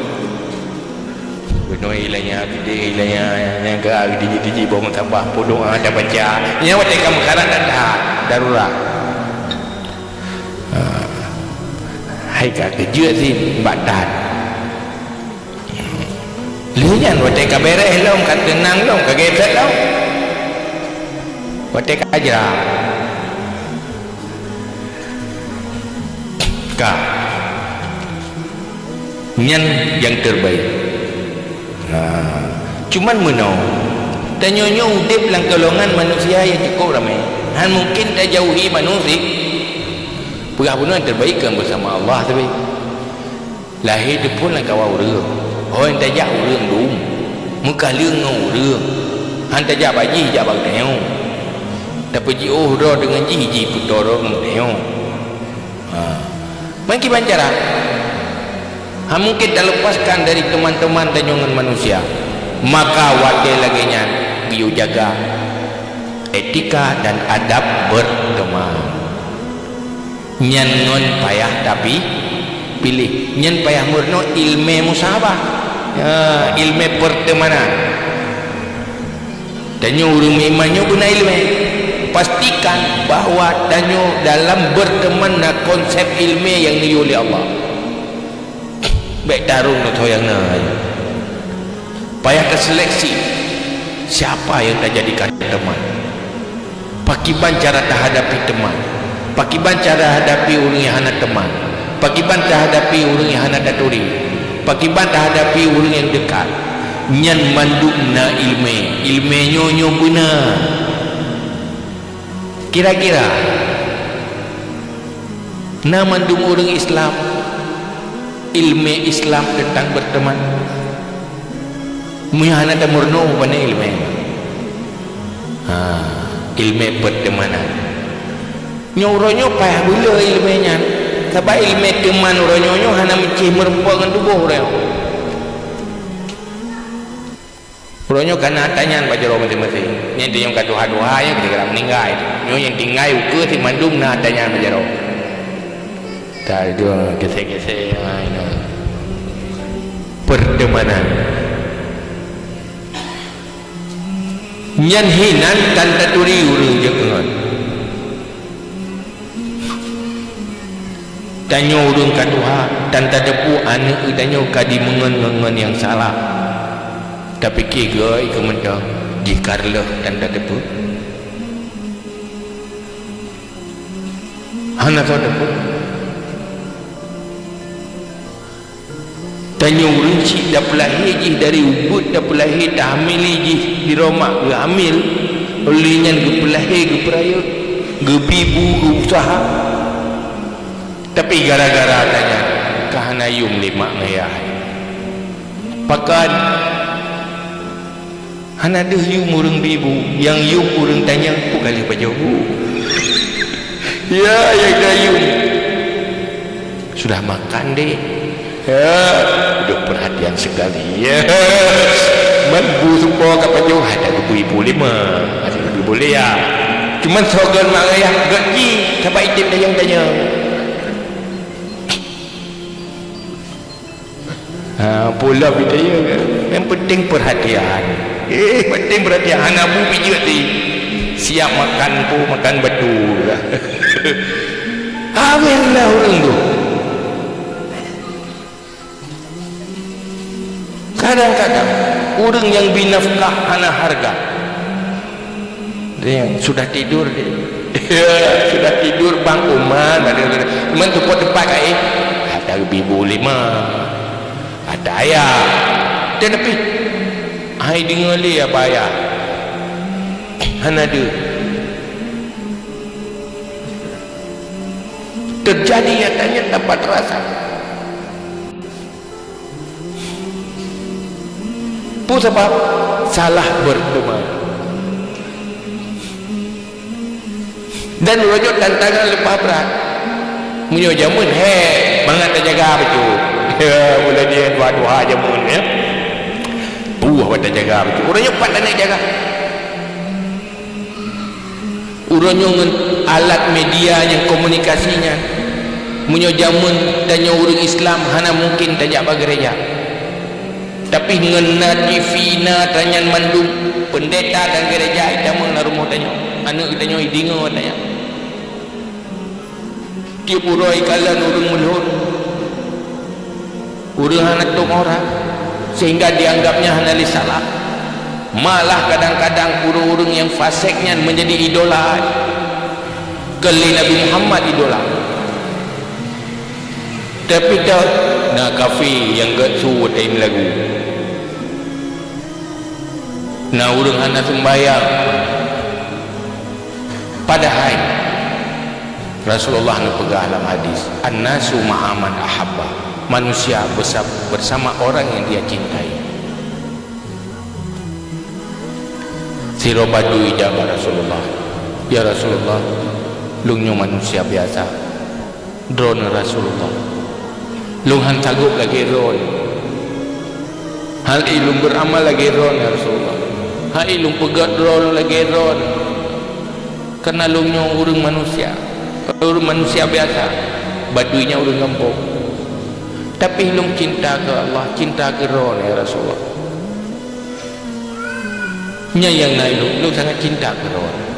Keunoe ilanya, keudéh ilanya, nyang ka dijiji-jiji boh meusabar, peue doa tabaca. Nyan watèe ka meukarat that-that, darurat. Ha. Hai ka keujeuet sit bak that. Lheueh nyan watèe ka bèrèh lom, ka teunang lom, ka gèt lom. Watèe ka ajra. Ka. Nyan nyang terbaik. Nah, cuman meunoe, tanyoe nyoe udép lam golongan manusia nyang cukup ramé. Han mungken tajauhi manusia. Peugah bunoe nyang terbaik kan beusama Allah sabe. Lahé teuphon lam kawan ureueng. Ho nyang tajak ureueng dum. Meukaleueng ngon ureueng. Han tajak bak jih jak bak tanyoe. Tapeujiôh droe deungon jih, jih peutoe droe ngon tanyoe. Ha. Meukiban cara, han mungken talepaskan dari teman-teman tanyoe ngon manusia. Maka watèe lagèe nyan, geuyue jaga etika dan adab berteman. Nyan ngon payah tapi piléh. Nyan payah meurunoe ileumèe musahabah. Ya, ileumèe pertemanan. Tanyoe ureueng meuiman nyoe beuna ileumèe. Pastikan bahwa tanyoe dalam berteman na konsep ileumèe nyang neuyue lé Allah. Bèk tarông nyoe nyang na. Payah taseleksi siapa nyang tajadikan teman. Pakiban cara tahadapi teman. Pakiban cara hadapi ureueng nyang hana teman. Pakiban tahadapi ureueng nyang hana taturi. Pakiban tahadapi ureueng nyang deukat. Nyan mandum na ileumèe. Ileumèe nyoe nyoe beuna. Kira-kira na mandum ureueng Islam ileumèe Islam teuntang berteman? Meunyoe hana tameurunoe, pane ileumèe? Ha, ileumèe pertemanan. Nyoe uroe nyoe payah beu le ileumèe nyan. Sabab ileumèe teman uroe nyoe nyoe hana meucéh meurumpok ngon tuboh uroe nyoe. Uroe nyoe ka na ata nyan bak jaroe maséng-maséng. Nyan teuh nyang ka tuha-tuha nyan kira-kira meuninggai. Nyoe nyang tinggai ukeue sit mandum na ata nyan bak jaroe. Ka dua gesek-gesek nyang laén. Pertemanan. Nyan hinan tan taturi ureueng jeuet ngon. Tanyoe ureueng ka tuha, tan tateupeue aneuk geutanyoe ka jimeungon ngon-ngon nyang salah. Tapike geuh keu mantong jih ka reuloh tan tateupeue. Hana soe teupeue. Tanyoe ureueng cit tapeulahé jih dari ubeut, tapeulahé tahamilé jih sidroe mak geuhamil, lheueh nyan geupeulahé, geupeurayeuk, geubi bu, geuuseuha. Tapi gara-gara tanyan ka hana yum lé mak ngon yah. Pakon? Hana deuh yum ureueng bi bu, nyang yum ureueng tanyong peue ka lheueh pajoh bu. Ya, nyang ka yum. Sudah makan, Dek? Ya, udah perhatian sekali. Ya. Man bu seupôt ka pajoh, hai dak geubri bu lima. Adak geubri bu lima. Cuman soe gon mak ayah gét jih, sabab item tanyong-tanyong. Ha, pula bidaya kan. Yang penting perhatian. Eh, penting perhatian. Hana bu pijak ti. Siap makan pu, makan batu lah. Habislah ureueng tu. Kadang-kadang ureueng nyang bri nafkah hana harga. Dia sudah tidur dia. Ya, sudah tidur bang uman ada. Cuman tu pot tempat kain. Ada bibu lima. Ada ayah. Dan lebih. Hai dengar le apa ayah. Hana ada. Terjadi nyatanya tanpa terasa. Peue sabab? Salah berteman. Dan uroe nyoe tantangan leubeh brat. Meunyoe jameun, he, mangat tajaga bacut. Ya, bulan dia dua-dua jameun, ya. Puh, buat tajaga bacut. Uroe nyoe pat taneuk jaga. Uroe nyoe ngon alat media nyang komunikasi nyan, meunyoe jameun tanyoe ureuëng Islam hana mungken tajak bak gereja. Tapi ngon na T V na tanyan mandum, peundeta dan gereja itamong lam rumoh tanyoe, aneuëk geutanyoe ideungoe tanyan. Tiep uroe ikalon ureuëng meulhot, ureuëng hana tôp aurat, sehingga dianggapnya hana lé salah. Malah kadang-kadang ureuëng-ureuëng nyang fasek nyan menjadi idola. Keu lé Nabi Muhammad idola. Tapi dak na kafé nyang geusu watée meulagu. Na ureuëng hana sembahyang. Padahai Rasulullah neupeugah lam hadis, "An-nasu ma'a man ahabba." Manusia bersama orang yang dia cintai. Sidroe badui jak bak Rasulullah, "Ya Rasulullah, lôn nyoe manusia biasa." Droeneuh Rasulullah. Lôn han sanggob lagée droeneuh. Hal ilôn beuramal lagée droeneuh ya Rasulullah. Hal ilôn peugét droeneuh lagée droeneuh. Karena lôn nyoe ureuëng manusia. Ureuëng manusia biasa. Badui nyan ureuëng gampông. Tapi lôn cinta keu Allah, cinta keu droeneuh ya Rasulullah. Nyan nyang na ilôn, lôn sangat cinta keu droeneuh.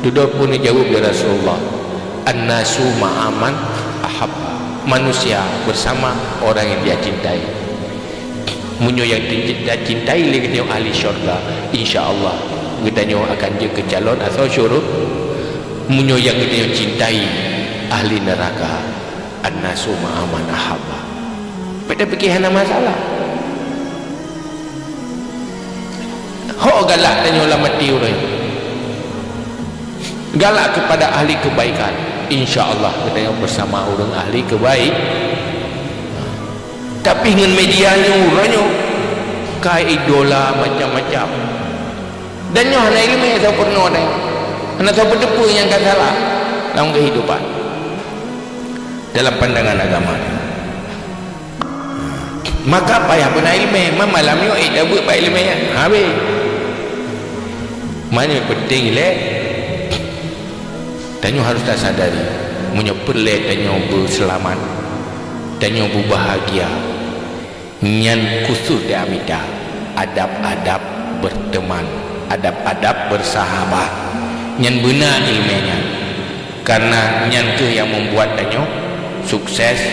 Dudoe peue neujaweueb lé Rasulullah, "An-nasu ma'a man ahabba." Manusia bersama orang yang dia cintai. Meunyoe nyang tin-, tacintai lé geutanyoe ahli syurga, insya Allah geutanyoe akan jeuet keu calon asoe syuru-, meunyoe nyang geutanyoe cintai ahli neuraka, "An-nasu ma'a man ahabba." Bèk tapike hana masalah. Ho galak tanyoe lam até uroe nyoe. Galak keupada ahli keubaikan. Insya Allah geutanyoe beusama ureuëng ahli keubaik. Tapi ngon media nyoe uroe nyoe ka idola macam-macam. Dan nyoe hana iéleumé sapeue peurunoe tanyoe. Hana sapeue peuteupeu nyang ka salah lam keuhidupan. Dalam pandangan agama. Maka payah beuna iéleumé, ma malam nyoe ék tabeuet bak iéleumé nyan. Habéh. Maknanya penting lé, tanyoe harus tasadari, meunyoe peureulée tanyoe beuseulamat, tanyoe beubahagia, nyan khusus di amita, adab-adab berteman, adab-adab bersahabat. Nyan beuna iéleumé nyan. Karena nyan kheueh nyang membuat tanyoe sukses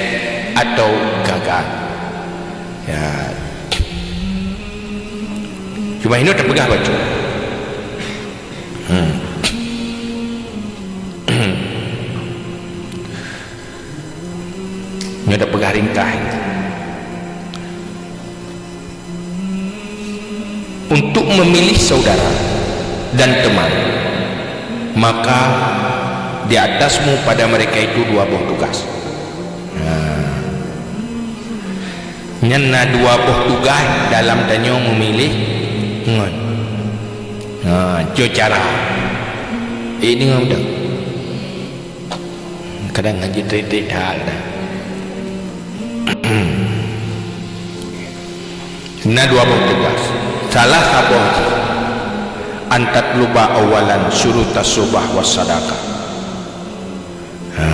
atau gagal. Ya. Cuma hino tapeugah bacut. Hmm. Nyoe tapeugah ringkah. Untuk memilih saudara dan teman, maka di atasmu pada mereka itu dua boh tugas. Nah, nyan na dua boh tugas dalam tanyoe memilih ngon. Ha, jo cara. Eh, deungoe beutôi. Kadang ngaji trik-trik that kadang. Na dua boh tugas. Salah saboh jih, an tatluba awalan syurutas subah was sadaqah. Ha.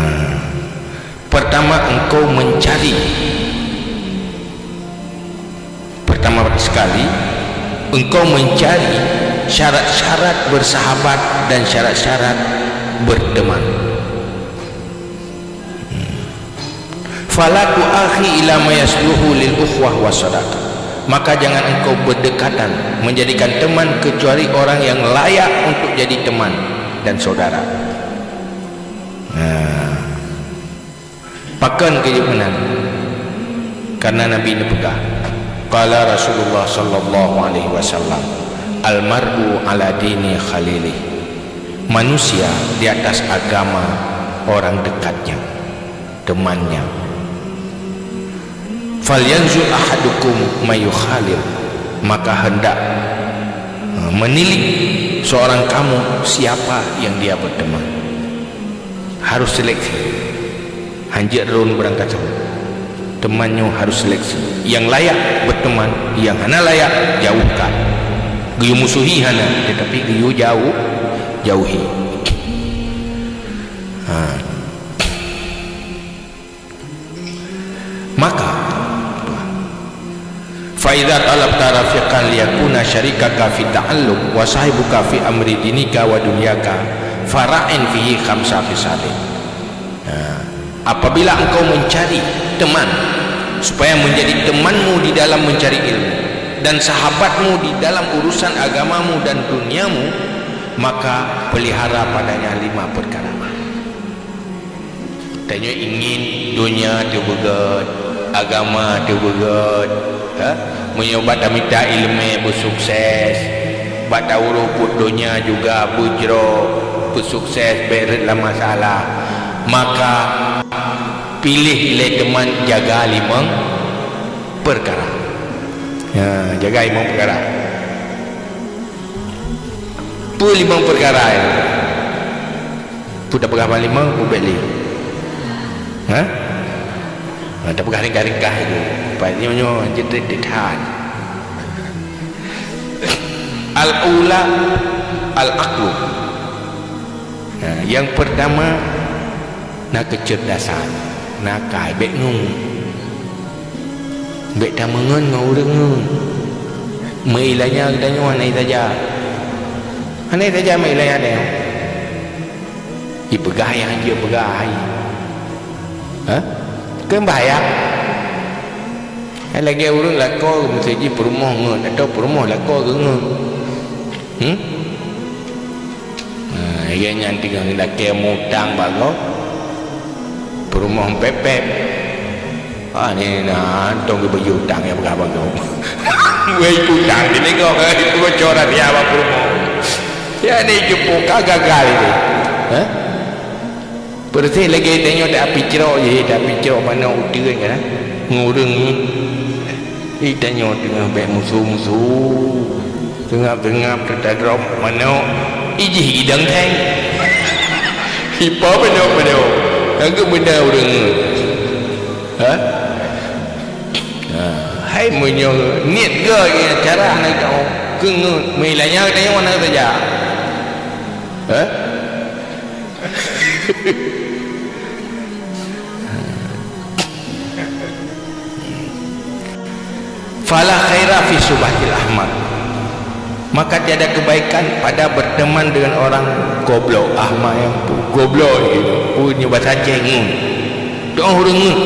Pertama, engkau mencari sekali engkau mencari syarat-syarat bersahabat dan syarat-syarat berteman. Fala tu'akhi ila ma yasluhu lil ukhuwah was sadaqah. Maka jangan engkau berdekatan menjadikan teman kecuali orang yang layak untuk jadi teman dan saudara. Nah, pakon keu meunan? Karena Nabi neupeugah, qala Rasulullah sallallahu alaihi wasallam, "Al mar'u ala dini khalilih." Manusia di atas agama orang dekatnya, temannya. "Falyanzur ahadukum may yukhalil." Maka hendak, eh, menilik seorang kamu siapa yang dia berteman. Harus seleksi. Hanjeuet rhon barangkasoe. Teman nyoe harus seleksi. Yang layak berteman, yang hana layak jauhkan. Geuyue musuhi hana, tetapi geuyue jauh, jauhi. Ha. Maka, fa idza talabta rafiqan liyakuna syarikaka fi ta'allum wa sahibuka fi amri dinika wa dunyaka, fara'in fihi khamsa khisalin. Nah, apabila engkau mencari teman supaya menjadi temanmu di dalam mencari ilmu dan sahabatmu di dalam urusan agamamu dan duniamu, maka pelihara padanya lima perkara. Tanyoe ingin donya teuh beugét, agama teuh beugét, ha? Meunyoe bak tamita iéleumé beusukses, bak taurôh peuet donya juga beujroh, beusukses, bék rhot lam masalah, maka piléh lé teuma jaga limong peukara. Ya, jaga limong peukara. Peue limong peukara nyan? Peue tapeugah ban limong, peue bék lé? Ha? Ha, tapeugah ringkah-ringkah ju. Pat nyoe-nyoe jeuet that. Al-ula, al-aqlu. Ha, nyang peurtama, na keuceurdasan, na akai, bék ngeut. Bék tameungeut ngon ureuëng ngeut. Meuilanya geutanyoe hana saja. Hana saja meuilanya tanyoe. Ipeugah nyang hanjeuet peugah hai. Ha? Kan bahaya. Hai lagée ureuëng lakoe meuseujih peurumoh ngeut atau peurumoh lakoe geungeut. Hmm? Nah, iya nyan teungoh lakée mutang bak gob. Peurumoh pép-pép. Ah, ni na tong geubeujeuet utang nyang peugah bak gob. Wéh, utang di negok, eh, bocoran ya bak peurumoh. Ya, ni jumpa ka gagal ini. Hah? Peureuséh lagée tanyoe ta api crok jih, ta api crok manok uteuen kan, ngon ureuëng nyan. Ih, tanyoe teungoh bék musu-musu. Seungab-seungab teutadrop manok, ih jih idong theng. Ipo manok-manok. Ka geubeuna ureuëng ngeut. Ha? Ha, hai meunyoe niet goe cara hana geutanyoe keu ngeut, meuilanya geutanyoe hana saja. Ha? Fala khaira fi suhbatil ahmaq. Maka tiada kebaikan pada berteman dengan orang goblok. Ahmaq nyang pu-, goblok jih. Pu nyoe bahasa Aceh ngeut. Dong ureuëng ngeut.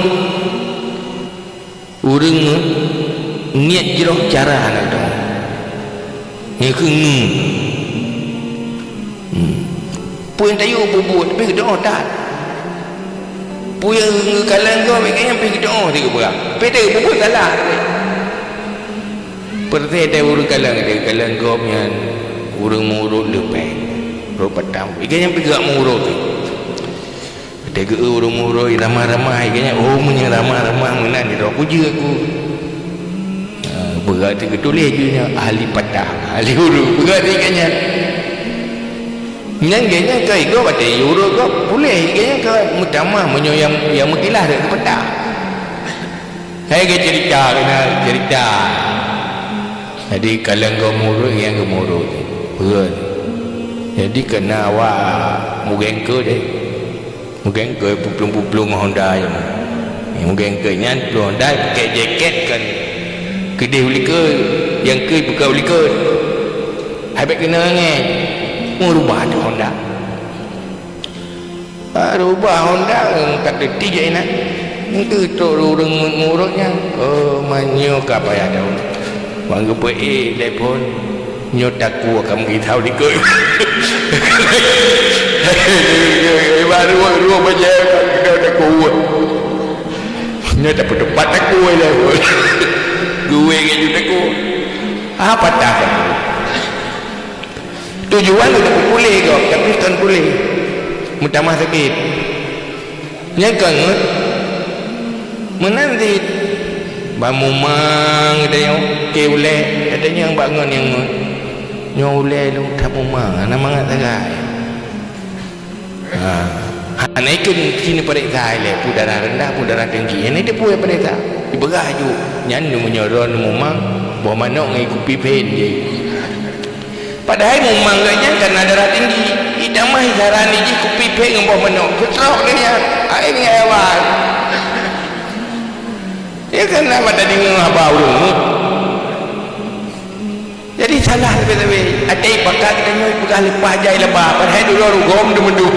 Ureuëng ngeut, niet jroh cara hana geutanyoe. Nyan keuh ngeut. Hmm. Peue nyang tayue peubuet, tapi geutanyoe that. Peue nyang geukalon gob, gobnyan pih geutanyoe teuh geupeugah. Tapi teuh peubuet salah. Peureuséh teuh ureuëng kalon, teuh kalon gob nyan ureuëng meurot leupah. Rot patah. Gobnyan pih geujak meurot teuh. Watée geu-eu ureuëng meurot ramah-ramah, gobnyan, "Oh, meunyoe ramah-ramah meunan, droe kujeuet ku." Ha, beurat teuh geutuléh jih nyan, ahli patah, ahli ureuëng, beurat teuh gobnyan. Nyan gobnyan ka igob watée ureuëng gob, puléh gobnyan ka meutamah meunyoe nyang, nyang meukilah rot geupatah. Hai geuceurita, keunan ceurita. Jadi, kalon gob meurot, nyang geumurot. Peue? Jadi, keunan awak mugengkeue deh. Mugengkeue puplueng-puplueng Honda nyan. Mugengkeue nyan, plueng Honda, pakèk jakét kan. Keudeh u likot, nyang keu buka u likot. Hai bék keunoe angén. Meurubah teuh honda. Ah, rubah honda, eh, ka teuti jai na. Nyan keuh trok ureuëng ngon ureuëng nyan. Oh, meunyoe ka payah daun. Wan geupeu-ék lé phon. Nyoe takue ka meugisa u likot. Baru ruang bajée ka takue. Nyoe tapeuteupat takue lé. Geuwé ngon ju takue. Ah, patah takue. Tujuan untuk puléh gob, tapi kon puléh. Meutamah sakét. Nyang ka ngeut, meunan cit. Ban mumang geutanyoe, keu ulée, gata nyang bak ngon nyang ngeut. Nyoe ulée lôn that mumang, hana mangat sagai. Ha. Hana ikeu sini pareksa ilée, peue darah rendah, peue darah tinggi. Hana iteupeu pareksa. Ipeugah ju, nyan meunyoe droeneuh mumang, boh manok ngon kupi phen jih. Padahai mumang geuh nyan kana darah tinggi. Itamah isaran jih kupi phen ngon boh manok. Keutrok lé nyan, aé ngon hewan. Ya kan, nama tadi ngon haba ureuëng. Jadi salah sabe-sabe. Até pakat tanyoe peugah leupah jai laba, padahai dulu rugom deumandum.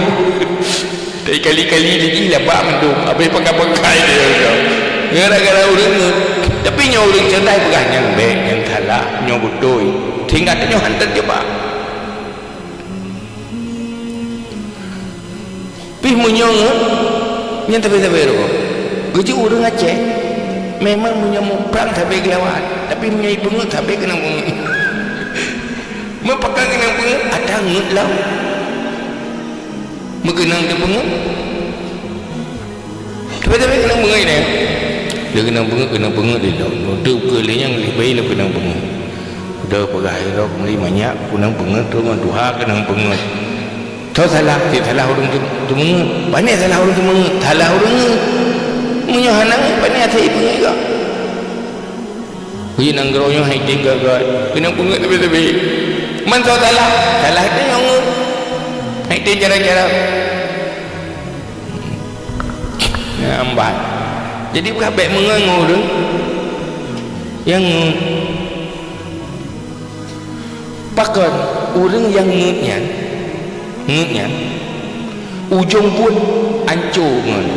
Tapi kali-kali lagi laba mandum, habéh pakai-pakai dia tu. Gara-gara ureuëng ngeut. Tapi nyoe ureuëng cerdas peugah nyang bék, nyang salah, nyoe beutôi. Sehingga tanyoe han teujebak. Pih meunyoe ngeut, nyan sabe-sabe rot. Geujeuet ureuëng Aceh, memang meunyoe muprang sabe geulawan, tapi meunyoe ipeungeut sabe keunong peungeut. Meupakat keunong peungeut, ata ngeut lom. Meukeunong teupeungeut. Tapi-tapi keunong peungeut nyan. Lé keunong peungeut, keunong peungeut lé lom. Untuk keu lé nyang lé bayi lé keunong peungeut. Udah peugah irok meuli manyak, keunong peungeut tu ngon tuha keunong peungeut. Tho salah, cit salah ureuëng tu, tu meungeut. Banyak salah ureuëng tu meungeut. Salah ureuëng ngeut. Meunyoe hana ngeut, banyak asai peungeut juga. Ui nanggroe nyoe hai tem gagak. Keunong peungeut teubi-teubi. Man soe salah? Salah teuh nyang ngeut. Hai tem cara-cara. Nyang ambat. Jadi, peugah bék meungon ngon ureuëng nyang ngeut. Pakon ureuëng nyang ngeut nyan, ngeut nyan, ujong buet anco ngon.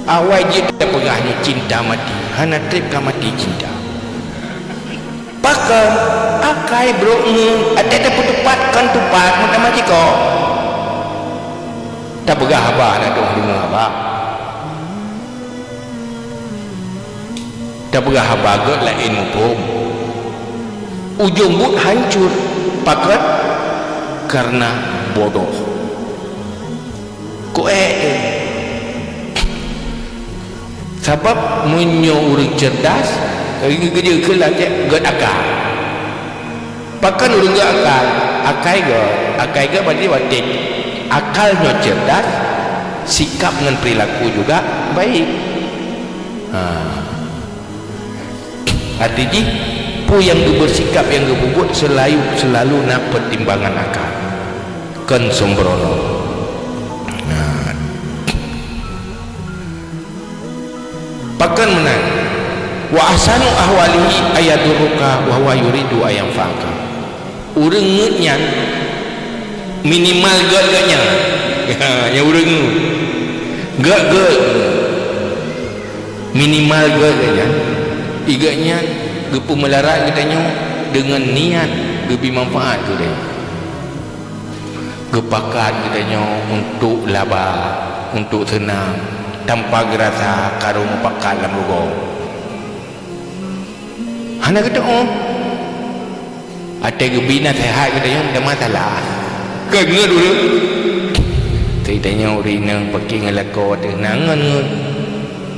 Awai jeuet tapeugah nyoe cinta mati, hana treb ka mati cinta. Pakon akai brok ngeut, até tapeuteupat kon teupat meutamah jikok. Tapeugah haba na dong deungoe haba. Tapeugah haba gét laén muphom. Ujong buet hancur, pakon? Karena bodoh. Kok ék teuh? Sabab meunyoe ureuëng cerdas, geujeuet keu lagée gét akai. Pakon ureuëng gét akai? Akai gét, akai gét berarti watée akal nyoe cerdas, sikap ngon perilaku juga baik. Ha. Arti jih, peue nyang geubersikap nyang geububuet selalu, selalu na pertimbangan akal. Kon sembrono. Nah. Pakon meunan? Wa ahsanu ahwalihi ayadurruka wa huwa yuridu ayanfa'aka. Ureuëng ngeut nyan minimal gét-gét nyan. Ha, nyang ureuëng ngeut. Gét-gét. Minimal gét-gét nyan. Igét nyan geupeumelarat geutanyoe deungon niat geubi manfaat keu geutanyoe. Geupakat geutanyoe untuk laba, untuk seunang, tanpa geurasa karu meupakat lam rugoe. Hana geuteu'oh. Até geubi naseuhat geutanyoe, ada masalah. Keu ngeut ureuëng. Geutanyoe ureuëng inong paké ngon lakoe teuh na ngon ngeut.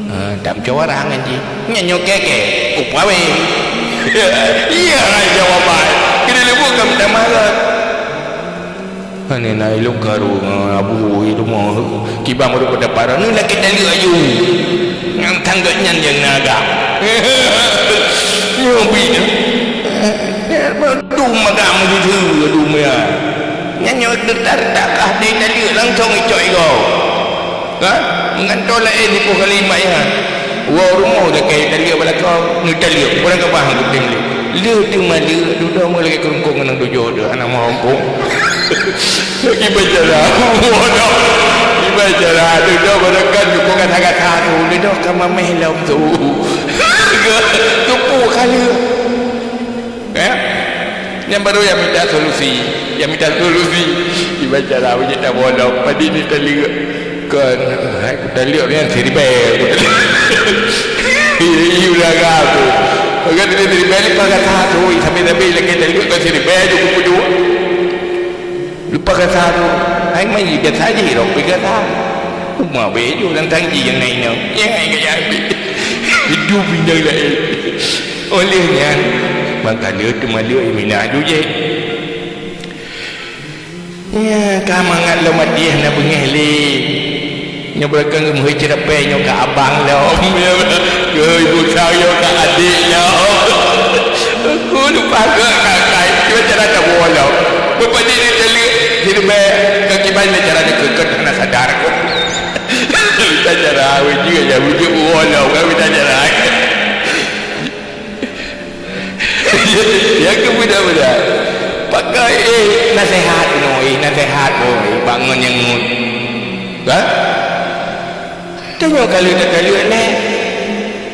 Ha, tak musyawarah ngon jih. Nyan nyoe kèe-kèe. Upawé. Iya, jawaban. Keuneuk leubuet ka meutamah rot. Hana na ilong karu ngon abu i rumoh. Kiban baru pada para ni lagi taleuek aju. Ngan tanggôt nyan nyang na agam. Nyoe bi nyoe. Dum agam meujujur dum ya. Nyan nyoe teutar takah deh taleuek langsung icok igoe. Ha? Meugantoe laén sipoh kali mak ya. Woe rumoh lakée taleuek bak lakoe, neutaleuek, kurang keubah kutem lé. Lheueh teuma leuek, dudoe meu lagée keurungkong ngon tujoh tu, aneuk muphom. Lagi baca lah. Bodoh. Ibaca lah, dudoe barangkan bukan gata-gata tu, dudoe ka mameh lom tu. Keupeue ka lheueh? Eh? Nyan baru nyang mita solusi. Nyang mita solusi. Ibaca lah, uji tak bolong. Padi ni taleuek. Kon, hai, kutaleuek nyan siribèe. Iya, iya, udah gak tu. Kan dia siribèe ni pakai satu. Sampai-sampai lagi taleuek kon siribèe je kupeudua. Lupa kata tu, hai mai biasa je rong pi kata. Uma bejo dan tangji yang naik nang. Yang naik gaya ambil. Hidup indah lain. Oleh nyan, maka dia tu malu minah tu je. Ya, ka mangat lo mati na bengeh le. Nyoe beureukan geumeuhôi ceureupai nyoe ka abang lom. Nyoe ibu sang nyoe ka adék lom. Aku lupa gét kakai. Cuba cara tak bolong. Bupati ni telik. Jadi baik. Kaki baik cara ni kekeh hana sadar. Minta cara awet juga ya. Wujud bolong. Kan minta cara. Ya ke budak-budak. Pakai eh nasihat no, eh nasihat boy, bangun yang ngut. Ha? Tanyoe ka lheueh ka lheueh neh.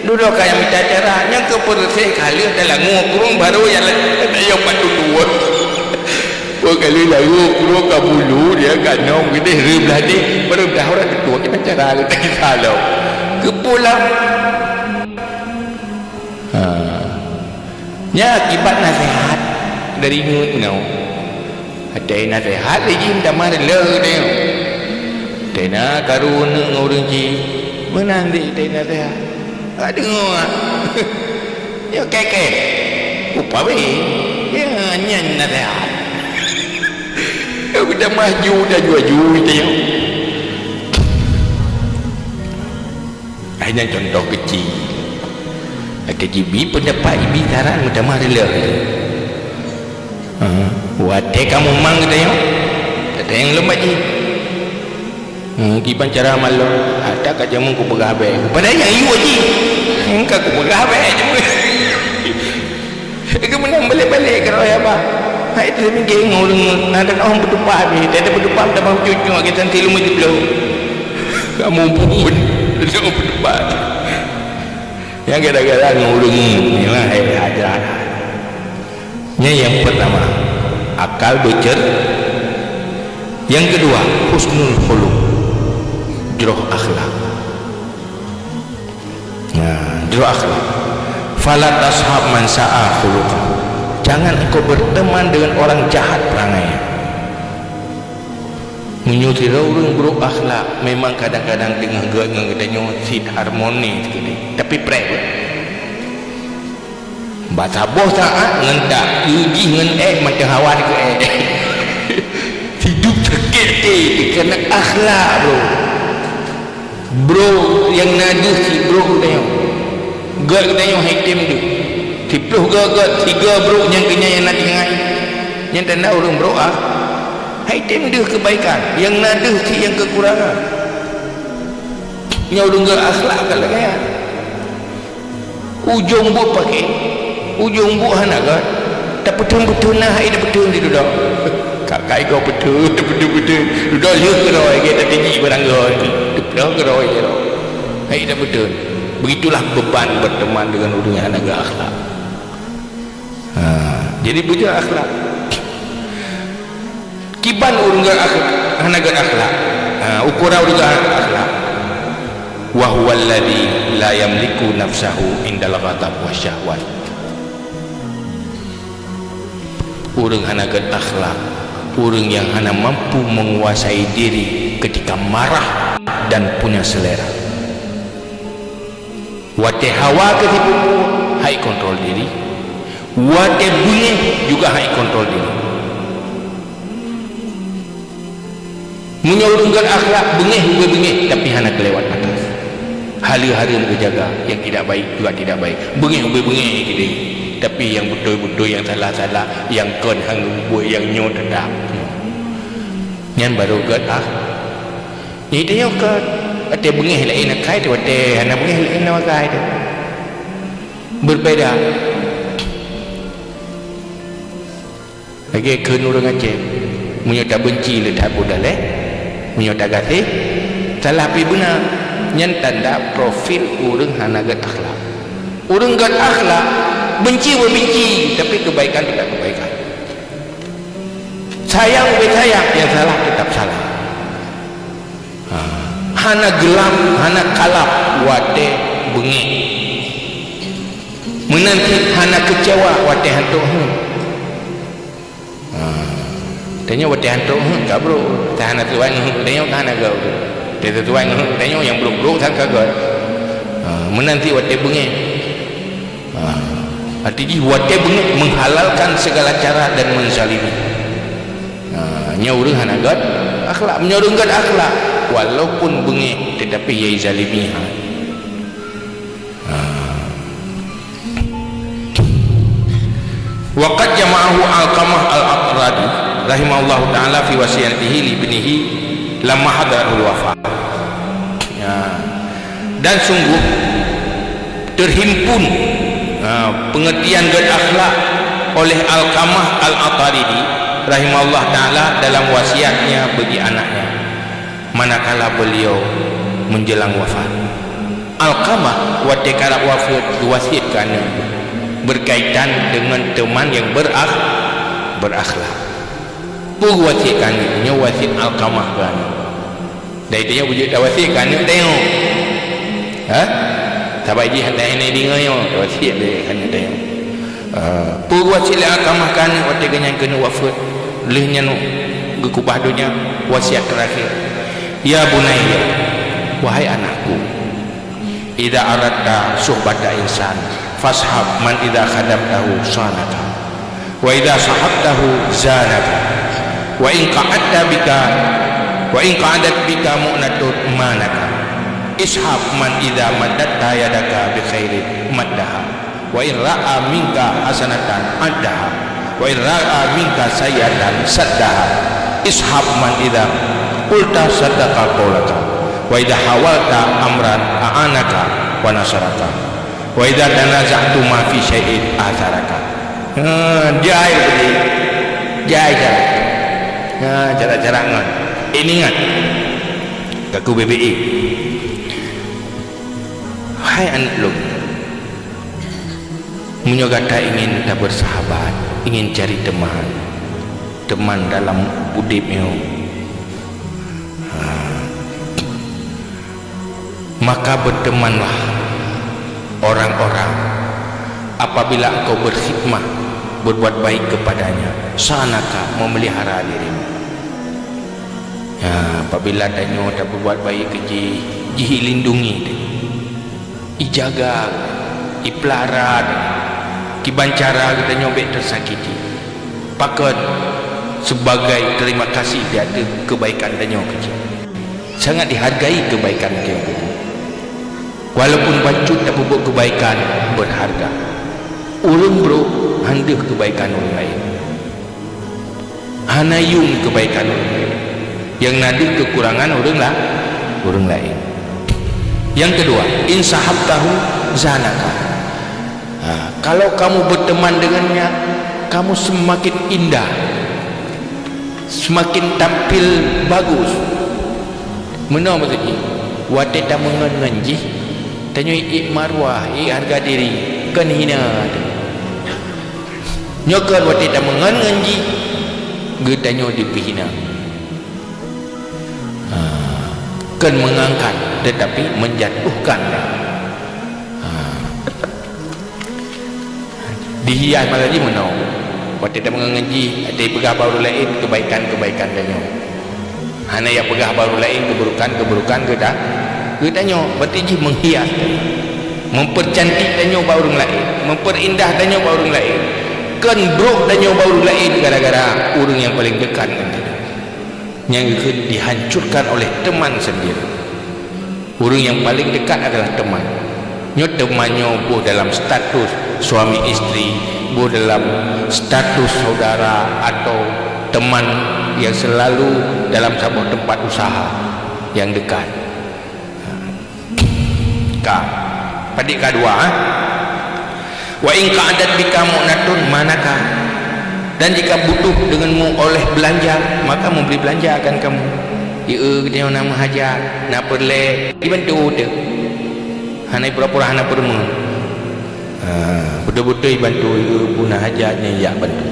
Dudoe ka nyang mita cara, nyang keu peureuséh ka lheueh dalam ngon kurung baru nyang laén ka tayong bak tutuot. Boh ka lheueh lalu kurung ka bulu dia ka nong geudeh reuem lah deh, baru dah orang tutuot kita cara lagi salah. Keupeue lah. Ha. Nyan akibat naseuhat dari ngeut nyoe. Watèe naseuhat lé jih meutamah reuloh geutanyoe. Watèe na karu neuk ngon ureueng jih, meunan deh watèe naseuhat. Ka deungoe ah. Nyoe kèe-kèe. Upabeh. Ya, nyan naseuhat. Nyoe meutamah ju dan jua-jua geutanyoe. Hai nyan contoh keuci. Watèe jibi peundapat, jibi saran meutamah reuloh. Ha, watèe ka mumang geutanyoe, geutanyoe lom bak jih. Hmm, kiban cara malom, ata ka jameun kupeugah bèk. Padahai nyang yue jih. Nyang ka kupeugah bèk jameun. Geumeunang balek-balek keudroe abah. Hai teurimong ngon ureueng na teuka hom beutupat ni. Teuka beutupat tabang cucuk lagèe santi lumeue jiploh. Kamu pun teuka beutupat. Nyang gara-gara ngon ureueng ni lah hai ajar. Nyan nyang pertama, akal beucer. Nyang keudua, husnul khuluq, jroh akhlak. Nah, jroh akhlak. Fala tashab man sa'a khuluqahu. Jangan engkau berteman dengan orang jahat perangai. Meunyoe sidroe ureueng brok akhlak, memang kadang-kadang teungoh geuet ngon geutanyoe cit harmoni sikali, tapi preh. Bak saboh saat ngon dak, jih ngon ék macam hawa dikeue ék. Hidup sakét até karena akhlak, bro. Bro nyang na deuh cit bro geutanyoe. Gét geutanyoe hai tem deuh. Siploh gét-gét, sigoe bro nyang keunyan nyang na tinggai. Nyang tanda ureueng bro ah. Hai tem deuh keubaikan, nyang na deuh cit nyang keukurangan. Nyoe ureueng gét akhlak ka lagèe nyan. Ujong buet paké, ujong buet hana gét. Tapeutheun-peutheun na hai tapeutheun di dudoe. Kakai goe peutheun, tapeutheun-peutheun. Dudoe lheueh keudroe gét tateuji barang goe. Tapeutheun keudroe keudroe. Hai tapeutheun. Begitulah beban berteman dengan ureueng nyang hana gét akhlak. Ha, jadi beujaga akhlak. Kiban ureueng gét akhlak, hana gét akhlak. Ha, ukoran ureueng gét akhlak. Wa huwa alladzi la yamliku nafsahu indal ghadab wasyahwat. Ureueng hana gét akhlak, ureueng nyang hana mampu menguasai diri ketika marah dan punya selera. Watèe hawa ka jipeubuet, hai kontrol diri. Watèe beungéh juga hai kontrol diri. Meunyoe ureueng gét akhlak, beungéh ubé beungéh, tapi hana keulewat batas. Haleue hareuem geujaga, nyang tidak baik juga tidak baik. Beungéh ubé beungéh keudéh, tapi nyang beutôi-beutôi, nyang salah-salah, nyang kon han geubuet, nyang nyoe teutap. Nyan baru gét ah. Jadi tanyoe kon Watée beungéh laén akai teuh, watée hana beungéh laén akai teuh. Berbeda. Lagée kheun ureuëng Aceh, meunyoe tabenci le that buet daleh, meunyoe tagaséh, salah pih beuna. Nyan tanda profil ureuëng hana gét akhlak. Ureuëng gét akhlak, benci beubenci, tapi keubaikan tetap keubaikan. Sayang beusalah, nyang salah tetap salah. Ha. Hana geulam, hana kalap watée beungéh. Meunan cit hana keucewa watée hantom heuet. Ha. Tanyoe watée hantom heuet ka brok, ka hana tuan heuet, tanyoe ka hana gét. Watée tuan heuet, tanyoe nyang brok-brok sang ka gét. Ha. Meunan cit watée beungéh. Ha, arti jih watée beungéh menghalalkan segala cara dan menzalimi. Ha, nyoe ureuëng hana gét akhlak. Meunyoe ureuëng gét akhlak, walaupun beungéh tetapi ia zalimi. Ha. Ha. Wa qad jama'ahu Alqamah Al-Atradi rahimahullahu ta'ala fi wasiyatihi li ibnihi lamma hadarahul wafah. Ya. Dan sungguh terhimpun, ha, pengertian gét akhlak oleh Alqamah Al-Ataridi rahimahullah ta'ala dalam wasiatnya bagi anaknya manakala beliau menjelang wafat. Alqamah watée karab wafat geuwasiat keu aneuëk berkaitan dengan teman yang berakh-, berakhlak. Peue geuwasiat keu aneuëk? Nyoe wasiat Alqamah keu aneuëk. Dari tanyoe beujeuet tawasiat keu aneuëk tanyoe. Ha? Sabai jih hana hana deungoe nyoe, tawasiat lé aneuëk tanyoe. Ah, peue wasiat lé Alqamah keu aneuëk watée geuhnyan keuneuk wafeuet, lheueh nyan geukeubah donya, wasiat teurakhir. Ya bunayya, wahai anakku, idza aradta suhbata insan, fashab man idza khadamtahu sanaka. Wa idza sahabtahu zanaka, wa in qa'adta bika, wa in qa'adat bika mu'natun manaka. Ishab man idza maddatta yadaka bi khairin maddaha, wa in ra'a minka hasanatan addaha, wa in ra'a minka sayyi'atan saddaha. Ishab man idza qulta saddaqa qaulaka, wa idza hawalta amran a'anaka wa nasaraka. Wa idza tanaza'tuma fi syai'in atsaraka. Ha, jai tadi. Jai cara. Ha, cara-cara ngon. Ini ingat. Kaku B B I. Hai aneuk lôn. Meunyoe gata ingin tabeursahabat, ingin cari teman, teman dalam udeb nyoe. Ha. Maka bertemanlah orang-orang apabila engkau berkhidmah, berbuat baik kepadanya, sanaka, memelihara dirimu. Ya, apabila tanyoe taberbuat baik keu jih, jih ilindungi tanyoe, ijaga, ipelara, kiban cara geutanyoe bék teusakiti. Pakon? Sebagai terima kasih di ateueh kebaikan tanyoe keu jih. Sangat dihargai kebaikan tanyoe keu jih. Walaupun bacut tapeubuet kebaikan berharga. Ureuëng brok han deuh kebaikan ureuëng laén. Hana yuem kebaikan ureuëng laén. Nyang na deuh kekurangan ureuëng la-, ureuëng laén. Yang kedua, in sahabtahu zanaka. Ha, kalau kamu berteman dengannya, kamu semakin indah, semakin tampil bagus. Meunoe maksud jih, watée tameungon ngon jih, tanyoe ié marwah, ié harga diri, kon hina teuh. Nyoe kon watée tameungon ngon jih, geutanyoe dipeuhina. Ha, kon mengangkat, tetapi menjatuhkan. Ha. Dihias masa jih meunoe. Watée tameungon ngon jih, watée peugah bak ureuëng laén kebaikan-kebaikan tanyoe. Hana ya peugah bak ureuëng laén keburukan-keburukan geuta-, geutanyoe. Berarti jih menghias tanyoe. Mempercantik tanyoe bak ureuëng laén, memperindah tanyoe bak ureuëng laén. Kon brok tanyoe bak ureuëng laén gara-gara ureuëng nyang paleng dekat ngon tanyoe. Nyang keuh dihancurkan oleh teman sendiri. Ureuëng nyang paleng dekat adalah teman. Nyoe teman nyoe boh dalam status suami isteri, boh dalam status saudara atau teman yang selalu dalam saboh tempat usaha yang dekat. Ka. Padit ka dua, ha? Wa in qa'adat bika mu'natun mana'aka. Dan jika butuh denganmu oleh belanja, maka memberi belanja akan kamu. Ieu geutanyoe na meuhajat, na peureulée, dibantu teuh. Hana pura-pura hana peurumoh. Ha, beutôi-beutôi bantu, ieu pun na hajat nyan jak bantu.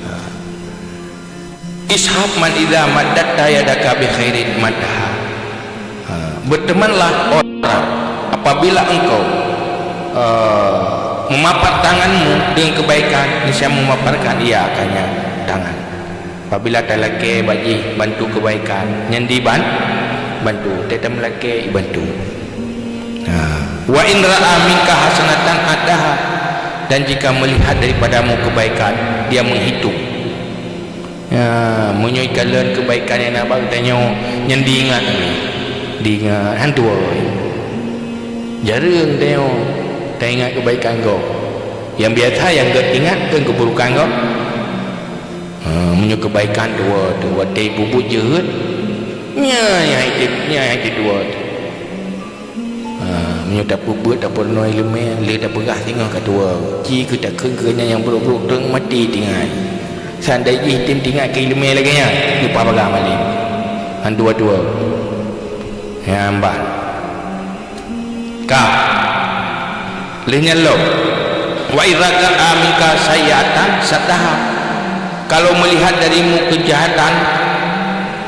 Ha. Ishab man idza maddatta yadaka bi khairin maddaha. Ha, bertemanlah orang apabila engkau, eh, memapat tanganmu dengan kebaikan, niscaya memaparkan ia akannya tangan. Apabila talakée bak jih bantu kebaikan, nyan diban-, bantu, teutab meulakée bantu. Ha. Wa in ra'a minka hasanatan a'taha, dan jika melihat daripadamu kebaikan, dia menghitung. Ya, meunyoe kalon kebaikan nyang na bak geutanyoe, nyan diingat, diingat, han tuwoe. Jareueng tanyoe taingat kebaikan gob. Nyang biasa nyang gét ingat kan keuburukan gob. Ha, meunyoe kebaikan tuwoe teuh, watée peubuet jeuhet, nyan nyang hai teuh, nyan hai teuh tuwoe teuh. Ha, meunyoe tapeubuet, tapeurunoe iéleumé, lé tapeugah singoh ka tuwoe. Ci keu takheun keu nyan nyang brok-brok teuk maté tinggai. Seandai jih tem tinggai keu iéleumé lagée nyan, leupah paga malée. Han tuwoe-tuwoe. Nyan ban. Ka. Lheueh nyan lom, "Wa idza ra'a minka sayyi'atan saddaha." Kalau melihat darimu kejahatan,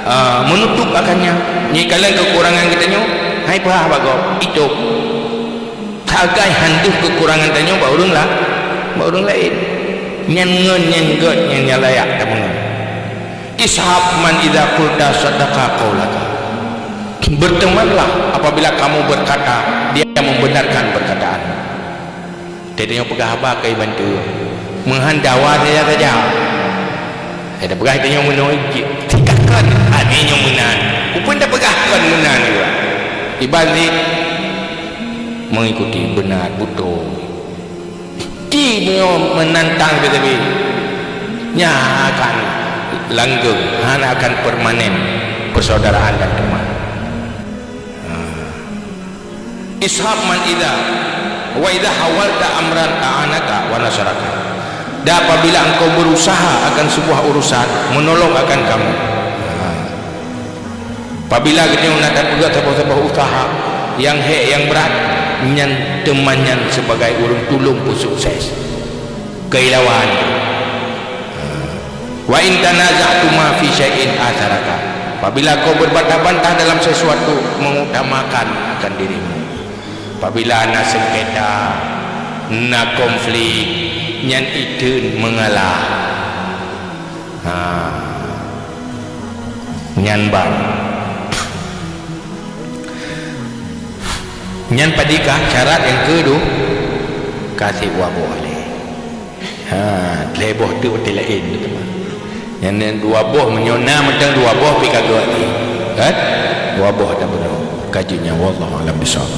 ah, menutup akannya. Nyoe kalon kekurangan geutanyoe, hai peuhah bak gob, itôb. Sagai han deuh kekurangan tanyoe bak ureuëng la-, bak ureuëng laén. Nyan ngon nyang gét nyang layak tameungon. "Ishab man idza qulta saddaqa qaulaka." Bertemanlah apabila kamu berkata, dia membenarkan perkataan. Teudeungoe peugah haba keu ibantu. Meuhan dawa saja-saja. Saya dah peugah teudeungoe meunoe, tikakon hati nyoe meunan. Upun dah peugah kon meunan juga. Iban cit mengikuti benar, betul. Ci meunyoe meunantang teubiet, nyan akan langgeng, hana akan permanen persaudaraan dan teman. Ha. Ishab man idza, wa idza hawalta amran a'anaka wa nasaraka. Dan apabila engkau berusaha akan sebuah urusan, menolong akan kamu. Ha. Apabila geutanyoe na tapeugah saboh-saboh usaha nyang hék, nyang brat, nyan teuma nyan sibagai ureuëng tulông peusukses. Keilauan. "Wa in tanaza'tuma fi syai'in atsaraka." Apabila kau berbantah-bantah dalam sesuatu, mengutamakan akan dirimu. Apabila na sengketa, na konflik, nyan iteun mengalah. Ha. Nyan ban. Nyan padikah syarat nyang keudua, ka siwaboh lé. Ha, lhée boh teuk watée laén teuma. Nyan, nyan dua boh, meunyoe na mantong dua boh pih ka geuwat jih. Kan? Dua boh dah bunoe. Ka jeuet nyan, wallahu a'lam bissawab.